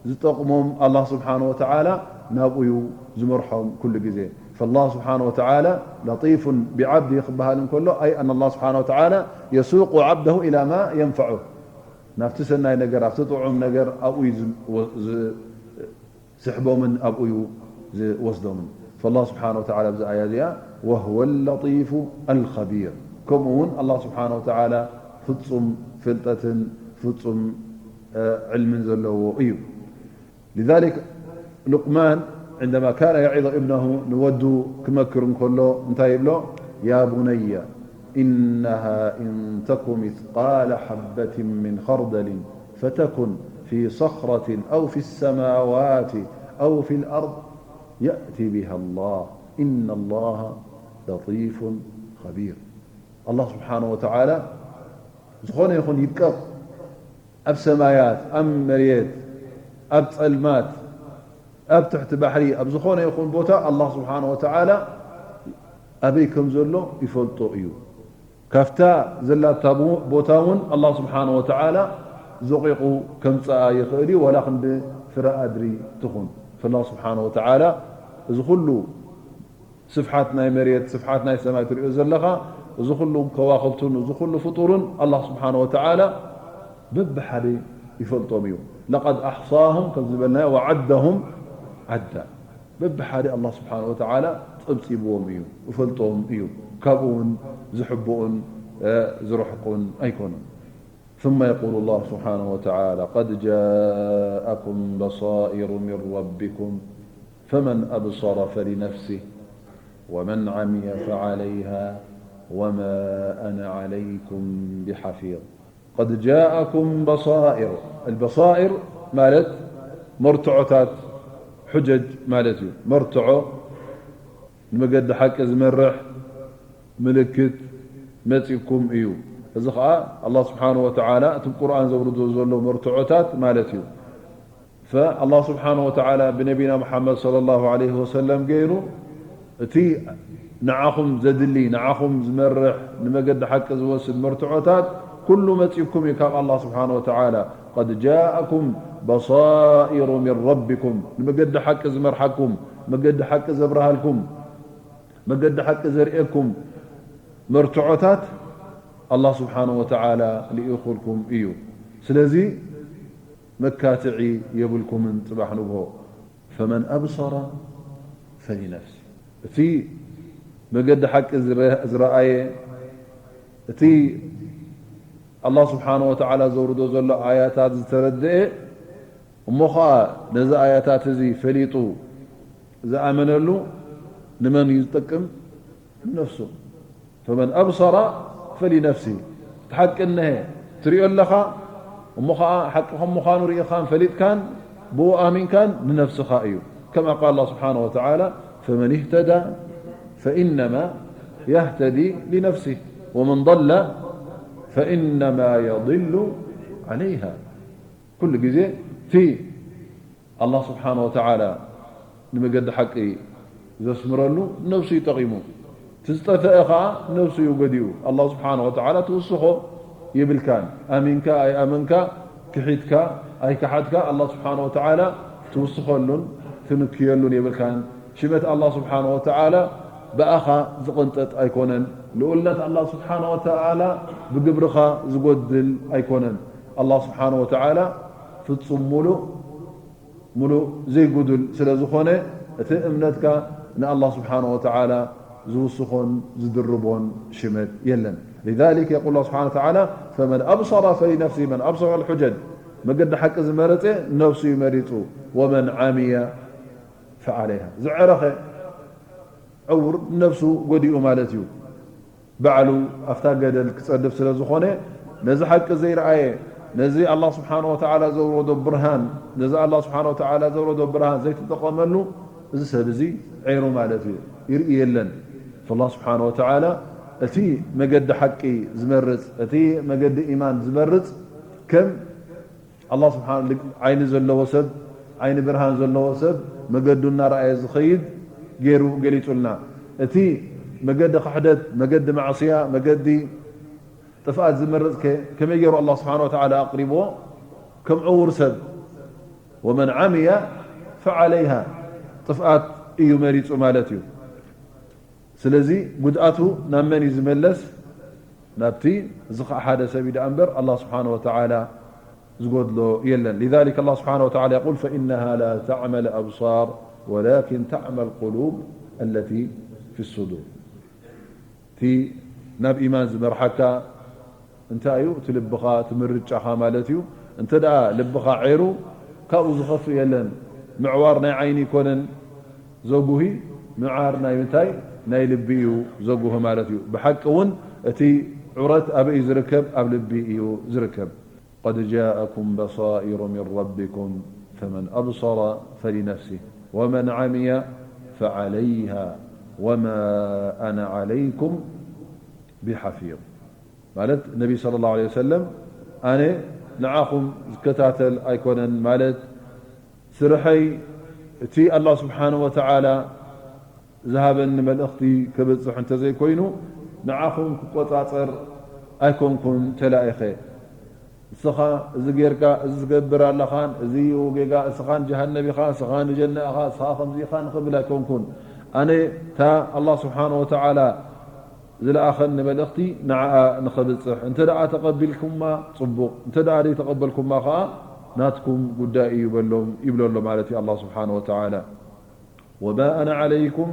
ዝጠቕሞም ኣላህ ስብሓነ ወተዓላ ናብኡ እዩ ዝመርሖም ኩሉ ግዜ። فالله سبحانه وتعالى لطيف بعبده ክበሃል እንከሎ أي أن الله سبحانه وتعالى يسوق عبده إلى ما ينفعه ናብቲ ሰናይ ነገር ኣብቲ ጥዑም ነገር ኣብኡ እዩ ዝ- ዝ- ስሕቦምን ኣብኡ እዩ ዝወስዶምን። فالله سبحانه وتعالى ኣብዚ ኣያ እዚኣ وهو اللطيف الخبير ከምኡ እውን ኣላህ ስብሓነ ወተዓላ ፍጹም ፍልጠትን ፍጹም ዕልምን ዘለዎ እዩ። لذلك لقمان عندما كان يعظ ابنه ንወዱ ክመክር እንከሎ እንታይ ይብሎ? يا بني إنها إن تك مثقال حبة من خردل فتكن في صخرة أو في السماوات أو في الأرض يأت بها الله إن الله لطيف خبير. ኣላህ ስብሓነ ወተዓላ ዝኾነ ይኹን ይድቀቕ ኣብ ሰማያት፣ ኣብ መሬት፣ ኣብ ጸልማት፣ ኣብ ትሕቲ ባሕሪ፣ ኣብ ዝኾነ ይኹን ቦታ ኣላህ ስብሓነ ወተዓላ ኣበይ ከም ዘሎ ይፈልጦ እዩ። ካብታ ዘላታ ቦ-፣ ቦታ እውን ኣላህ ስብሓነ ወተዓላ ዘቂቑ ከምፅኣ ይኽእል እዩ፣ ዋላ ክንዲ ፍረ ኣድሪ ትኹን። ፈላህ ስብሓነ ወተዓላ እዚ ኩሉ ስፍሓት ናይ መሬት፣ ስፍሓት ናይ ሰማይ ትሪኦ ዘለኻ፣ እዚ ኩሉ ከዋኽብቱን እዚ ኩሉ ፍጡርን ኣላህ ስብሓነ ወተዓላ በብሓደ ይፈልጦም እዩ። ለቀድ ኣሕሳሁም ከም ዝበልናዮ ወዓደሁም ዓዳ። በብሓደ ኣላህ ስብሓነ ወተዓላ ጸብጺብዎም እዩ፣ ይፈልጦም እዩ። ካብኡ እውን ዝሕብኡን፣ እ፣ ዝርሕቁን ኣይኮኑን። ثم يقول الله سبحانه وتعالى: قد جاءكم بصائر من ربكم فمن أبصر فلنفسه ومن عمي فعليها وما أنا عليكم بحفيظ. قد جاءكم بصائر. البصائر ማለት መርትዖታት፣ ሑጀጅ ማለት እዩ። መርትዖ፣ ንመገዲ ሓቂ ዝመርሕ ምልክት መጺኩም እዩ። እዚ ኸኣ ኣላህ ስብሓነሁ ወተዓላ እቲ ቁርኣን ዘውርዶ ዘሎ መርትዖታት ማለት እዩ። ፈኣላህ ስብሓነሁ ወተዓላ ብነቢና ሙሓመድ ሰለላሁ ዐለይሂ ወሰለም ገይሩ፣ እቲ ንዓኹም ዘድሊ፣ ንዓኹም ዝመርሕ፣ ንመገዲ ሓቂ ዝወስድ መርትዖታት ኩሉ መጺኩም እዩ ካብ ኣላህ ስብሓነሁ ወተዓላ። قد جاءكم بصائر من ربكم، ንመገዲ ሓቂ ዝመርሓኩም፣ መገዲ ሓቂ ዘብርሃልኩም፣ መገዲ ሓቂ ዘርእየኩም መርትዖታት ኣላህ ስብሓነሁ ወተዓላ ልኢኹልኩም እዩ። ስለዚ መካትዒ የብልኩምን ጽባሕ ንግሆ። ፈመን ኣብሰረ ፈሊነፍሲ። እቲ መገዲ ሓቂ ዝረ-፣ ዝረኣየ፣ እቲ ኣላህ ስብሓነሁ ወተዓላ ዘውርዶ ዘሎ ኣያታት ዝተረድኤ፣ እሞ ኸኣ ነዚ ኣያታት እዚ ፈሊጡ ዝኣመነሉ ንመን እዩ ዝጠቅም? ንነፍሱ። ፈመን ኣብሰረ ፈሊነፍሲ። እቲ ሓቂ እነሀ ትሪኦ ኣለኻ፣ እሞ ኸኣ ሓቂ ከም ምዃኑ ርኢኻን ፈሊጥካን ብኡ ኣሚንካን ንነፍስኻ እዩ። ከማ ቃል ኣላህ ስብሓነሁ ወተዓላ፣ ፈመን እህተዳ ፈኢነማ የህተዲ ሊነፍሲህ ወመን ضለ ፈኢነማ የضሉ ዐለይሃ። ኩሉ ግዜ እቲ ኣላህ ስብሓነ ወተዓላ ንመገዲ ሓቂ ዘስምረሉ ነብሱ እዩ ጠቒሙ። እቲ ዝጠፈአ ኸዓ ነብሱ እዩ ጎዲኡ። ኣላህ ስብሓነ ወተዓላ ትውስኾ የብልካን። ኣሚንካ ኣይኣመንካ፣ ክሒድካ ኣይከሓድካ፣ ኣላህ ስብሓነ ወተዓላ ትውስኸሉን ትንክየሉን የብልካን። ሽመት ኣላህ ስብሓነ ወተዓላ ብኣኻ ዝቕንጠጥ ኣይኮነን። ልኡልነት ኣላህ ስብሓነ ወተዓላ ብግብርኻ ዝጎድል ኣይኮነን። ኣላህ ስብሓነ ወተዓላ ፍጹም ሙሉእ፣ ሙሉእ ዘይጉዱል ስለ ዝኾነ፣ እቲ እምነትካ ንኣላህ ስብሓነ ወተዓላ ዝውስኾን ዝድርቦን ሽመት የለን። لذلك يقول الله سبحانه وتعالى: فمن أبصر فلنفسه، من أبصر الحجج، መገዲ ሓቂ ዝመረጸ ነብሱ እዩ መሪጹ። ومن عمي فعليها، ዝዐረኸ ዕውር ነብሱ ጎዲኡ ማለት እዩ። ባዕሉ ኣብታ ገደል ክጸድፍ ስለ ዝኾነ፣ ነዚ ሓቂ ዘይረኣየ፣ ነዚ ኣላህ ስብሓነ ወተዓላ ዘውረዶ ብርሃን፣ ነዚ ኣላህ ስብሓነ ወተዓላ ዘውረዶ ብርሃን ዘይተጠቐመሉ፣ እዚ ሰብ እዚ ዒሩ ማለት እዩ። ይርኢ የለን። ፈላህ ስብሓነ ወተዓላ እቲ መገዲ ሓቂ ዝመርጽ፣ እቲ መገዲ ኢማን ዝመርጽ፣ ከም ኣላህ ስብሓን-፣ ዓይኒ ዘለዎ ሰብ፣ ዓይኒ ብርሃን ዘለዎ ሰብ መገዱ እናረኣየ ዝኸይድ ገይሩ ገሊጹልና። እቲ መገዲ ክሕደት፣ መገዲ ማዕስያ፣ መገዲ ጥፍኣት ዝመርጽ ከ ከመይ ገይሩ ኣላህ ስብሓን ወተዓላ ኣቕሪብዎ? ከም ዕዉር ሰብ። ወመን ዓሚያ ፈዓለይሃ፣ ጥፍኣት እዩ መሪጹ ማለት እዩ። ስለዚ ጉድኣቱ ናብ መን እዩ ዝመለስ? ናብቲ፣ እዚ ኸዓ ሓደ ሰብ እዩ ደኣ እምበር ኣላህ ስብሓነ ወተዓላ ዝጎድሎ የለን። لذلك الله سبحانه وتعالى يقول: فإنها لا تعمى الأبصار ولكن تعمى القلوب التي في الصدور. እቲ ናብ ኢማን ዝመርሓካ እንታይ እዩ? እቲ ልብኻ፣ እቲ ምርጫኻ ማለት እዩ። እንተ ደኣ ልብኻ ዒሩ፣ ካብኡ ዝኸፍእ የለን። ምዕዋር ናይ ዓይኒ ኣይኮነን ዘጉሂ፣ ምዓር ናይ ምንታይ? ናይ ልቢ እዩ ዘጉሂ ማለት እዩ። ብሓቂ እውን እቲ ዑረት ኣበይ እዩ ዝርከብ? ኣብ ልቢ እዩ ዝርከብ። قد جاءكم بصائر من ربكم فمن أبصر فلنفسه ومن عمي فعليها وما أنا عليكم بحفيظ። ማለት ነቢ ሰለላሁ ዐለይሂ ወሰለም ኣነ ንዓኹም ዝከታተል ኣይኮነን፣ ማለት ስርሐይ እቲ ኣላህ ስብሓነ ወተዓላ ዝሃበኒ መልእኽቲ ከብጽሕ እንተዘይኮይኑ፣ ንዓኹም ክቆጻጸር ኣይኮንኩን ተላኢኸ። ንስኻ እዚ ጌርካ፣ እዚ ትገብር ኣለኻን፣ እዚ ጌጋ፣ እስኻ ንጀሃነም ኢኻ፣ እስኻ ንጀና ኢኻ፣ እስኻ ከምዚ ኢኻ ንኽብል ኣይኮንኩን። ኣነ እታ ኣላህ ስብሓነ ወተዓላ ዝለኣኸኒ መልእኽቲ ንዓኣ ንኸብጽሕ፣ እንተ ደኣ ተቐቢልኩማ ጽቡቕ፣ እንተ ደኣ ዘይተቐበልኩማ ኸኣ ናትኩም ጉዳይ እዩ በሎም፣ ይብሎ ኣሎ ማለት እዩ ኣላህ ስብሓነ ወተዓላ። ወማ ኣና ዓለይኩም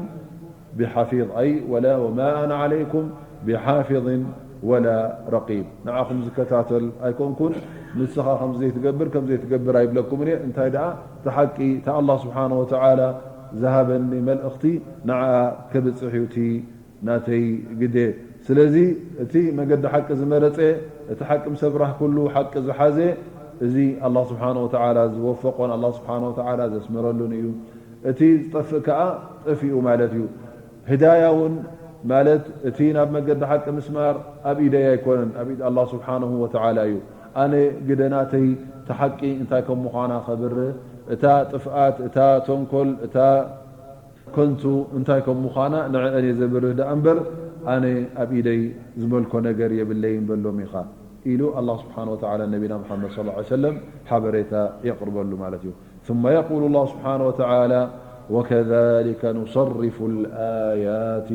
ብሓፊዝ፣ ኣይ ወላ ወማ ኣና ዓለይኩም ብሓፊዝን ወላ ረቂብ። ንዓኹም ዝከታተል ኣይኮንኩን፣ ንስኻ ከም ዘይትገብር፣ ከም ዘይትገብር ኣይብለኩምን እየ። እንታይ ደኣ፣ እቲ ሓቂ፣ እቲ ኣላህ ስብሓነ ወተዓላ ዝሃበኒ መልእኽቲ ንዓኣ ከብጽሕ እዩ እቲ ናተይ ግደ። ስለዚ እቲ መገዲ ሓቂ ዝመረጸ፣ እቲ ሓቂ ምስ ኣብራህኩሉ ሓቂ ዝሓዘ፣ እዚ ኣላህ ስብሓነ ወተዓላ ዝወፈቆን ኣላህ ስብሓነ ወተዓላ ዘስመረሉን እዩ። እቲ ዝጠፍእ ከኣ ጠፊኡ ማለት እዩ። ህዳያ እውን ማለት እቲ ናብ መገዲ ሓቂ ምስማር ኣብ ኢደይ ኣይኮነን፣ ኣብ ኢድ ኣላህ ስብሓነሁ ወተዓላ እዩ። ኣነ ግደ ናተይ፣ እቲ ሓቂ እንታይ ከም ምዃና ከብርህ፣ እታ ጥፍኣት፣ እታ ተንኮል፣ እታ ከንቱ እንታይ ከም ምዃና ንዕአን እየ ዘብርህ ደኣ እምበር፣ ኣነ ኣብ ኢደይ ዝመልኮ ነገር የብለይን በሎም ኢኻ፣ ኢሉ ኣላህ ስብሓነ ወተዓላ ነቢና ሙሓመድ ሰለላሁ ዐለይሂ ወሰለም ሓበሬታ የቕርበሉ ማለት እዩ። ثم يقول الله سبحانه وتعالى: وكذلك نصرف الآيات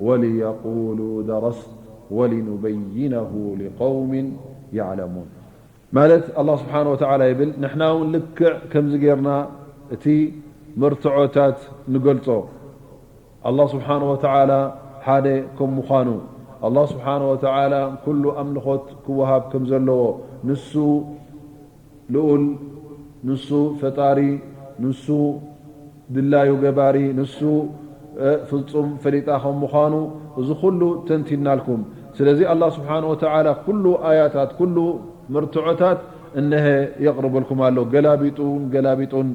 وليقولوا درست ولنبينه لقوم يعلمون. ማለት ኣላህ ስብሓነ ወተዓላ ይብል፣ ንሕና እውን ልክዕ ከምዚ ጌርና እቲ መርትዖታት ንገልጾ። ኣላህ ስብሓነ ወተዓላ ሓደ ከም ምዃኑ፣ ኣላህ ስብሓነ ወተዓላ ኩሉ ኣምልኾት ክወሃብ ከም ዘለዎ፣ ንሱ ልኡል፣ ንሱ ፈጣሪ፣ ንሱ ድላዩ ገባሪ፣ ንሱ፣ እ፣ ፍጹም ፈሊጣ ከም ምዃኑ፣ እዚ ኩሉ ተንቲናልኩም። ስለዚ ኣላህ ስብሓነ ወተዓላ ኩሉ ኣያታት፣ ኩሉ መርትዖታት እነሀ የቕርበልኩም ኣሎ። ገላቢጡን ገላቢጡን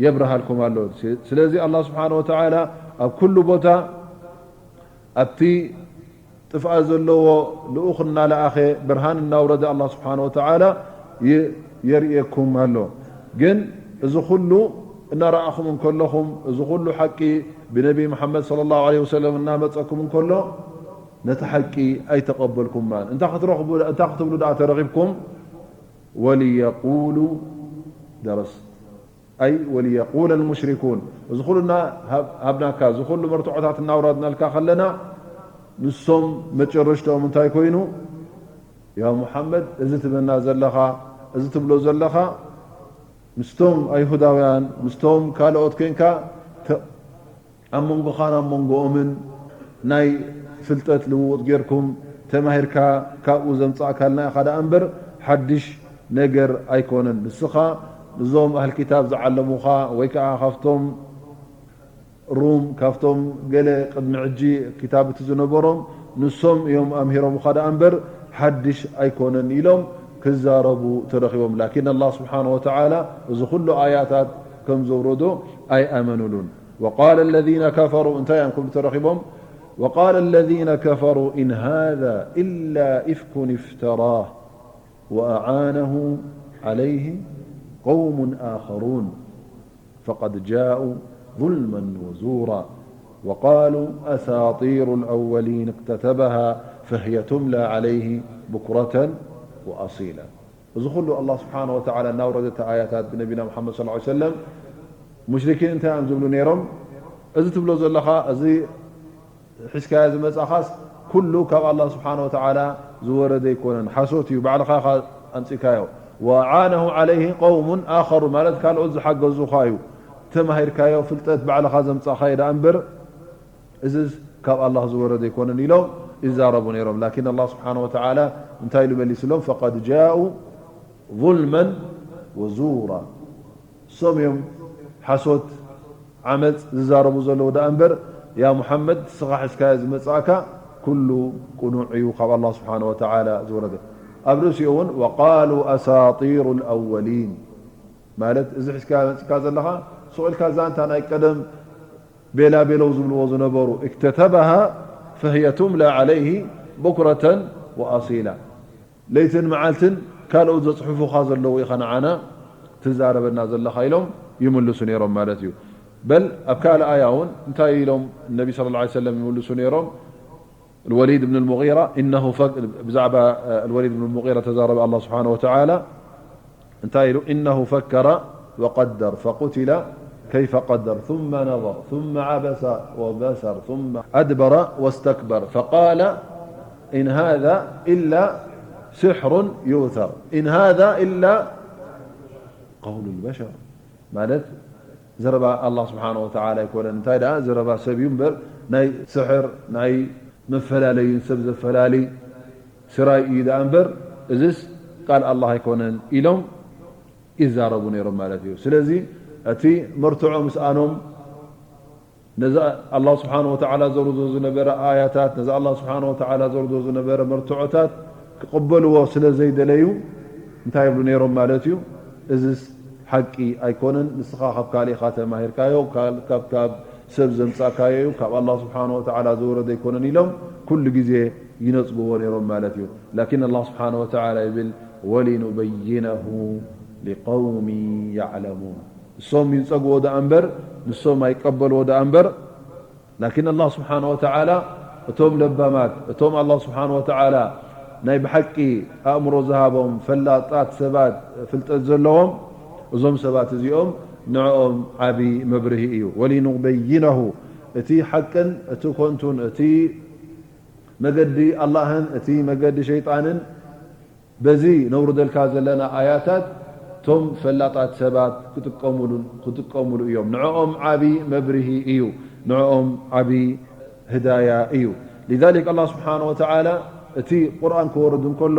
የብርሃልኩም ኣሎ። ስ-፣ ስለዚ ኣላህ ስብሓነ ወተዓላ ኣብ ኩሉ ቦታ ኣብቲ ጥፍኣት ዘለዎ ልኡኽ እናለኣኸ፣ ብርሃን እናውረደ ኣላህ ስብሓነ ወተዓላ ይ-፣ የርእየኩም ኣሎ። ግን እዚ ኩሉ እናረኣኹም እንከለኹም፣ እዚ ኩሉ ሓቂ ብነቢ መሓመድ ሰለላሁ ዐለይሂ ወሰለም እናመጸኩም እንከሎ፣ ነቲ ሓቂ ኣይተቐበልኩማን። እንታይ ክትረኽቡ፣ እንታይ ክትብሉ ደኣ ተረኺብኩም? ወሊየቁሉ ደረስ፣ ኣይ ወሊየቁለ ልሙሽሪኩን። እዚ ኩሉ እና ሃብ-፣ ሃብናካ፣ እዚ ኩሉ መርትዖታት እናውረድናልካ ከለና፣ ንሶም መጨረሽትኦም እንታይ ኮይኑ? ያ ሙሓመድ፣ እዚ ትብለና ዘለኻ፣ እዚ ትብሎ ዘለኻ፣ ምስቶም ኣይሁዳውያን፣ ምስቶም ካልኦት ኮንካ ተ-፣ ኣብ መንጎኻን ኣብ መንጎኦምን ናይ ፍልጠት ልውውጥ ጌርኩም ተማሂርካ ካብኡ ዘምጻእካልና ኢኻ ደኣ እምበር፣ ሓድሽ ነገር ኣይኮነን። ንስኻ እዞም ኣህል ኪታብ ዝዓለሙኻ ወይ ከኣ ካብቶም ሩም፣ ካብቶም ገለ ቅድሚ ሕጂ ኪታብ እቲ ዝነበሮም፣ ንሶም እዮም ኣምሂሮምኻ ደኣ እምበር፣ ሓድሽ ኣይኮነን ኢሎም ክዛረቡ ተረኺቦም። ላኪን ኣላህ ስብሓነ ወተዓላ እዚ ኩሉ ኣያታት ከም ዘውረዶ ኣይኣመኑሉን። ወቃለ ለዚነ ከፈሩ፣ እንታይ እዮም ክብሉ ተረኺቦም? ወቃለ ለዚነ ከፈሩ ኢን ሃዛ ኢላ ኢፍኩን እፍተራህ ወአዓነሁ ዓለይህ ቀውሙን ኣኸሩን ፈቀድ ጃኡ ظልመን ወዙራ ወቃሉ ኣሳጢሩ ልአወሊን እክተተበሃ ፈህየ ቱምላ ዓለይህ ቡክረተን ወኣሲላ። እዚ ኩሉ ኣላህ ስብሓነ ወተዓላ እናውረደ እቲ ኣያታት ብነቢና ሙሓመድ ሰለላሁ ዐለይሂ ወሰለም፣ ሙሽሪኪን እንታይ እዮም ዝብሉ ነይሮም? እዚ ትብሎ ዘለኻ፣ እዚ ሒዝካዮ ዝመጻኻስ ኩሉ ካብ ኣላህ ስብሓነ ወተዓላ ዝወረደ ኣይኮነን፣ ሓሶት እዩ፣ ባዕልኻ ኢኻ ኣምጺእካዮ። ወኣዓነሁ ዓለይሂ ቀውሙን ኣኸሩ፣ ማለት ካልኦት ዝሓገዙኻ እዩ። ተማሂርካዮ ፍልጠት ባዕልኻ ዘምጻእኻዮ ደኣ እምበር፣ እዝስ ካብ ኣላህ ዝወረደ ኣይኮነን ኢሎም ይዛረቡ ነይሮም። ላኪን ኣላህ ስብሓነ ወተዓላ እንታይ ኢሉ መሊስሎም? ፈቀድ ጃኡ ظልመን ወዙራ። እሶም እዮም ሓሶት፣ ዓመጽ ዝዛረቡ ዘለዉ ደኣ እምበር፣ ያ ሙሓመድ፣ ንስኻ ሒዝካዮ ዝመጻእካ ኩሉ ቅኑዕ እዩ ካብ ኣላህ ስብሓነ ወተዓላ ዝወረደ። ኣብ ርእሲኡ እውን፣ ወቃሉ ኣሳጢሩ ልኣወሊን፣ ማለት እዚ ሒዝካዮ መጺእካ ዘለኻ፣ ስቕ ኢልካ ዛንታ ናይ ቀደም ቤላ ቤለው ዝብልዎ ዝነበሩ፣ እክተተበሃ ፈህየ ቱምላ ዓለይሂ ቡክረተን ወኣሲላ። ለይትን መዓልትን ካልኦት ዘጽሕፉኻ ዘለዉ ኢኻ ንዓና ትዛረበና ዘለኻ ኢሎም ይምልሱ ነይሮም ማለት እዩ። በል ኣብ ካልእ ኣያ እውን እንታይ ኢሎም ነቢ ሰለላሁ ዐለይሂ ወሰለም ይምልሱ ነይሮም? الوليد بن المغيرة إنه فك... ብዛዕባ الوليد بن المغيرة ተዛረበ الله سبحانه وتعالى እንታይ ኢሉ إنه فكر وقدر فقتل كيف قدر ثم نظر ثم عبس وبسر ثم أدبر واستكبر فقال إن هذا إلا سحر يؤثر إن هذا إلا قول البشر ማለት ዘረባ ኣላህ ስብሓነ ወተዓላ ኣይኮነን። እንታይ ደኣ ዘረባ ሰብ እዩ እምበር ናይ ስሕር ናይ መፈላለዪን ሰብ ዘፈላሊ ስራይ እዩ ደኣ እምበር እዝስ ቃል ኣላህ ኣይኮነን ኢሎም ይዛረቡ ነይሮም ማለት እዩ። ስለዚ እቲ መርትዖ ምስኣኖም ነዚ ኣላህ ስብሓነ ወተዓላ ዘውርዶ ዝነበረ ኣያታት ነዚ ኣላህ ስብሓነ ወተዓላ ዘውርዶ ዝነበረ መርትዖታት ክቕበልዎ ስለ ዘይደለዩ እንታይ ይብሉ ነይሮም ማለት እዩ። እዝስ ሓቂ ኣይኮነን፣ ንስኻ ካብ ካልእ ኢኻ ተማሂርካዮ፣ ካብ ሰብ ዘምጻእካዮ እዩ፣ ካብ ኣላህ ስብሓነ ወተዓላ ዝወረደ ኣይኮነን ኢሎም ኩሉ ግዜ ይነጽግዎ ነይሮም ማለት እዩ። ላኪን ኣላህ ስብሓነ ወተዓላ ይብል ወሊኑበይነሁ ሊቀውሚ ያዕለሙን፣ እሶም ይንጸግዎ ደኣ እምበር ንሶም ኣይቀበልዎ ደኣ እምበር ላኪን ኣላህ ስብሓነ ወተዓላ እቶም ለባማት እቶም ኣላህ ስብሓነ ወተዓላ ናይ ብሓቂ ኣእምሮ ዝሃቦም ፈላጣት ሰባት ፍልጠት ዘለዎም እዞም ሰባት እዚኦም ንዕኦም ዓቢ መብርሂ እዩ። ወሊኑበይነሁ እቲ ሓቅን እቲ ኮንቱን እቲ መገዲ ኣላህን እቲ መገዲ ሸይጣንን በዚ ነውርደልካ ዘለና ኣያታት ቶም ፈላጣት ሰባት ክጥቀምሉ እዮም። ንዕኦም ዓቢ መብርሂ እዩ። ንዕኦም ዓቢ ህዳያ እዩ። لذلك ኣላህ ስብሓነ ወተዓላ እቲ ቁርኣን ክወርድ እንከሎ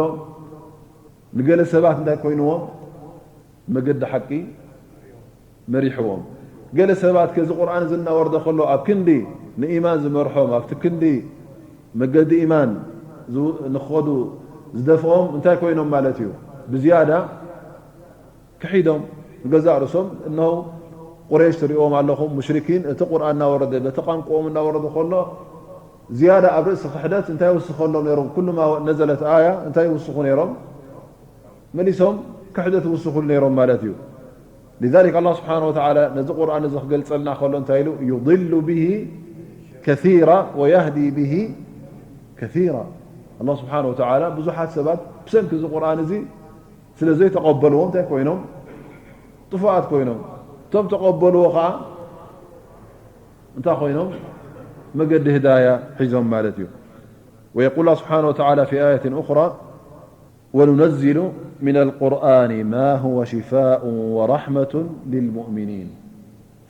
ንገለ ሰባት እንታይ ኮይንዎም መገዲ ሓቂ መሪሕዎም። ገለ ሰባት ከዚ ቁርኣን እዚ እናወርደ ከሎ ኣብ ክንዲ ንኢማን ዝመርሖም ኣብቲ ክንዲ መገዲ ኢማን ንክኸዱ ዝደፍኦም እንታይ ኮይኖም ማለት እዩ? ብዝያዳ ክሒዶም ንገዛእ ርእሶም እነሆ ቁረይሽ ትሪእዎም ኣለኹም ሙሽሪኪን እቲ ቁርኣን እናወረደ በቲ ቋንቋኦም እናወረደ ከሎ ዝያዳ ኣብ ርእሲ ክሕደት እንታይ ይውስኸሎም ነይሮም? ኩሉማ ነዘለት ኣያ እንታይ ይውስኹ ነይሮም? መሊሶም ክሕደት ይውስኹሉ ነይሮም ማለት እዩ። لذلك ኣላህ ስብሓነ ወተዓላ ነዚ ቁርኣን እዚ ክገልጸልና ከሎ እንታይ ኢሉ? يضل به كثيرا ويهدي به كثيرا ኣላህ ስብሓነ ወተዓላ ብዙሓት ሰባት ብሰንኪ እዚ ቁርኣን እዚ ስለ ዘይተቐበልዎ እንታይ ኮይኖም? ጥፉኣት ኮይኖም። እቶም ተቐበልዎ ኸዓ እንታይ ኮይኖም? መገዲ ህዳያ ሒዞም ማለት እዩ። ويقول الله سبحانه وتعالى في آية أخرى وننزل من القرآن ما هو شفاء ورحمة للمؤمنين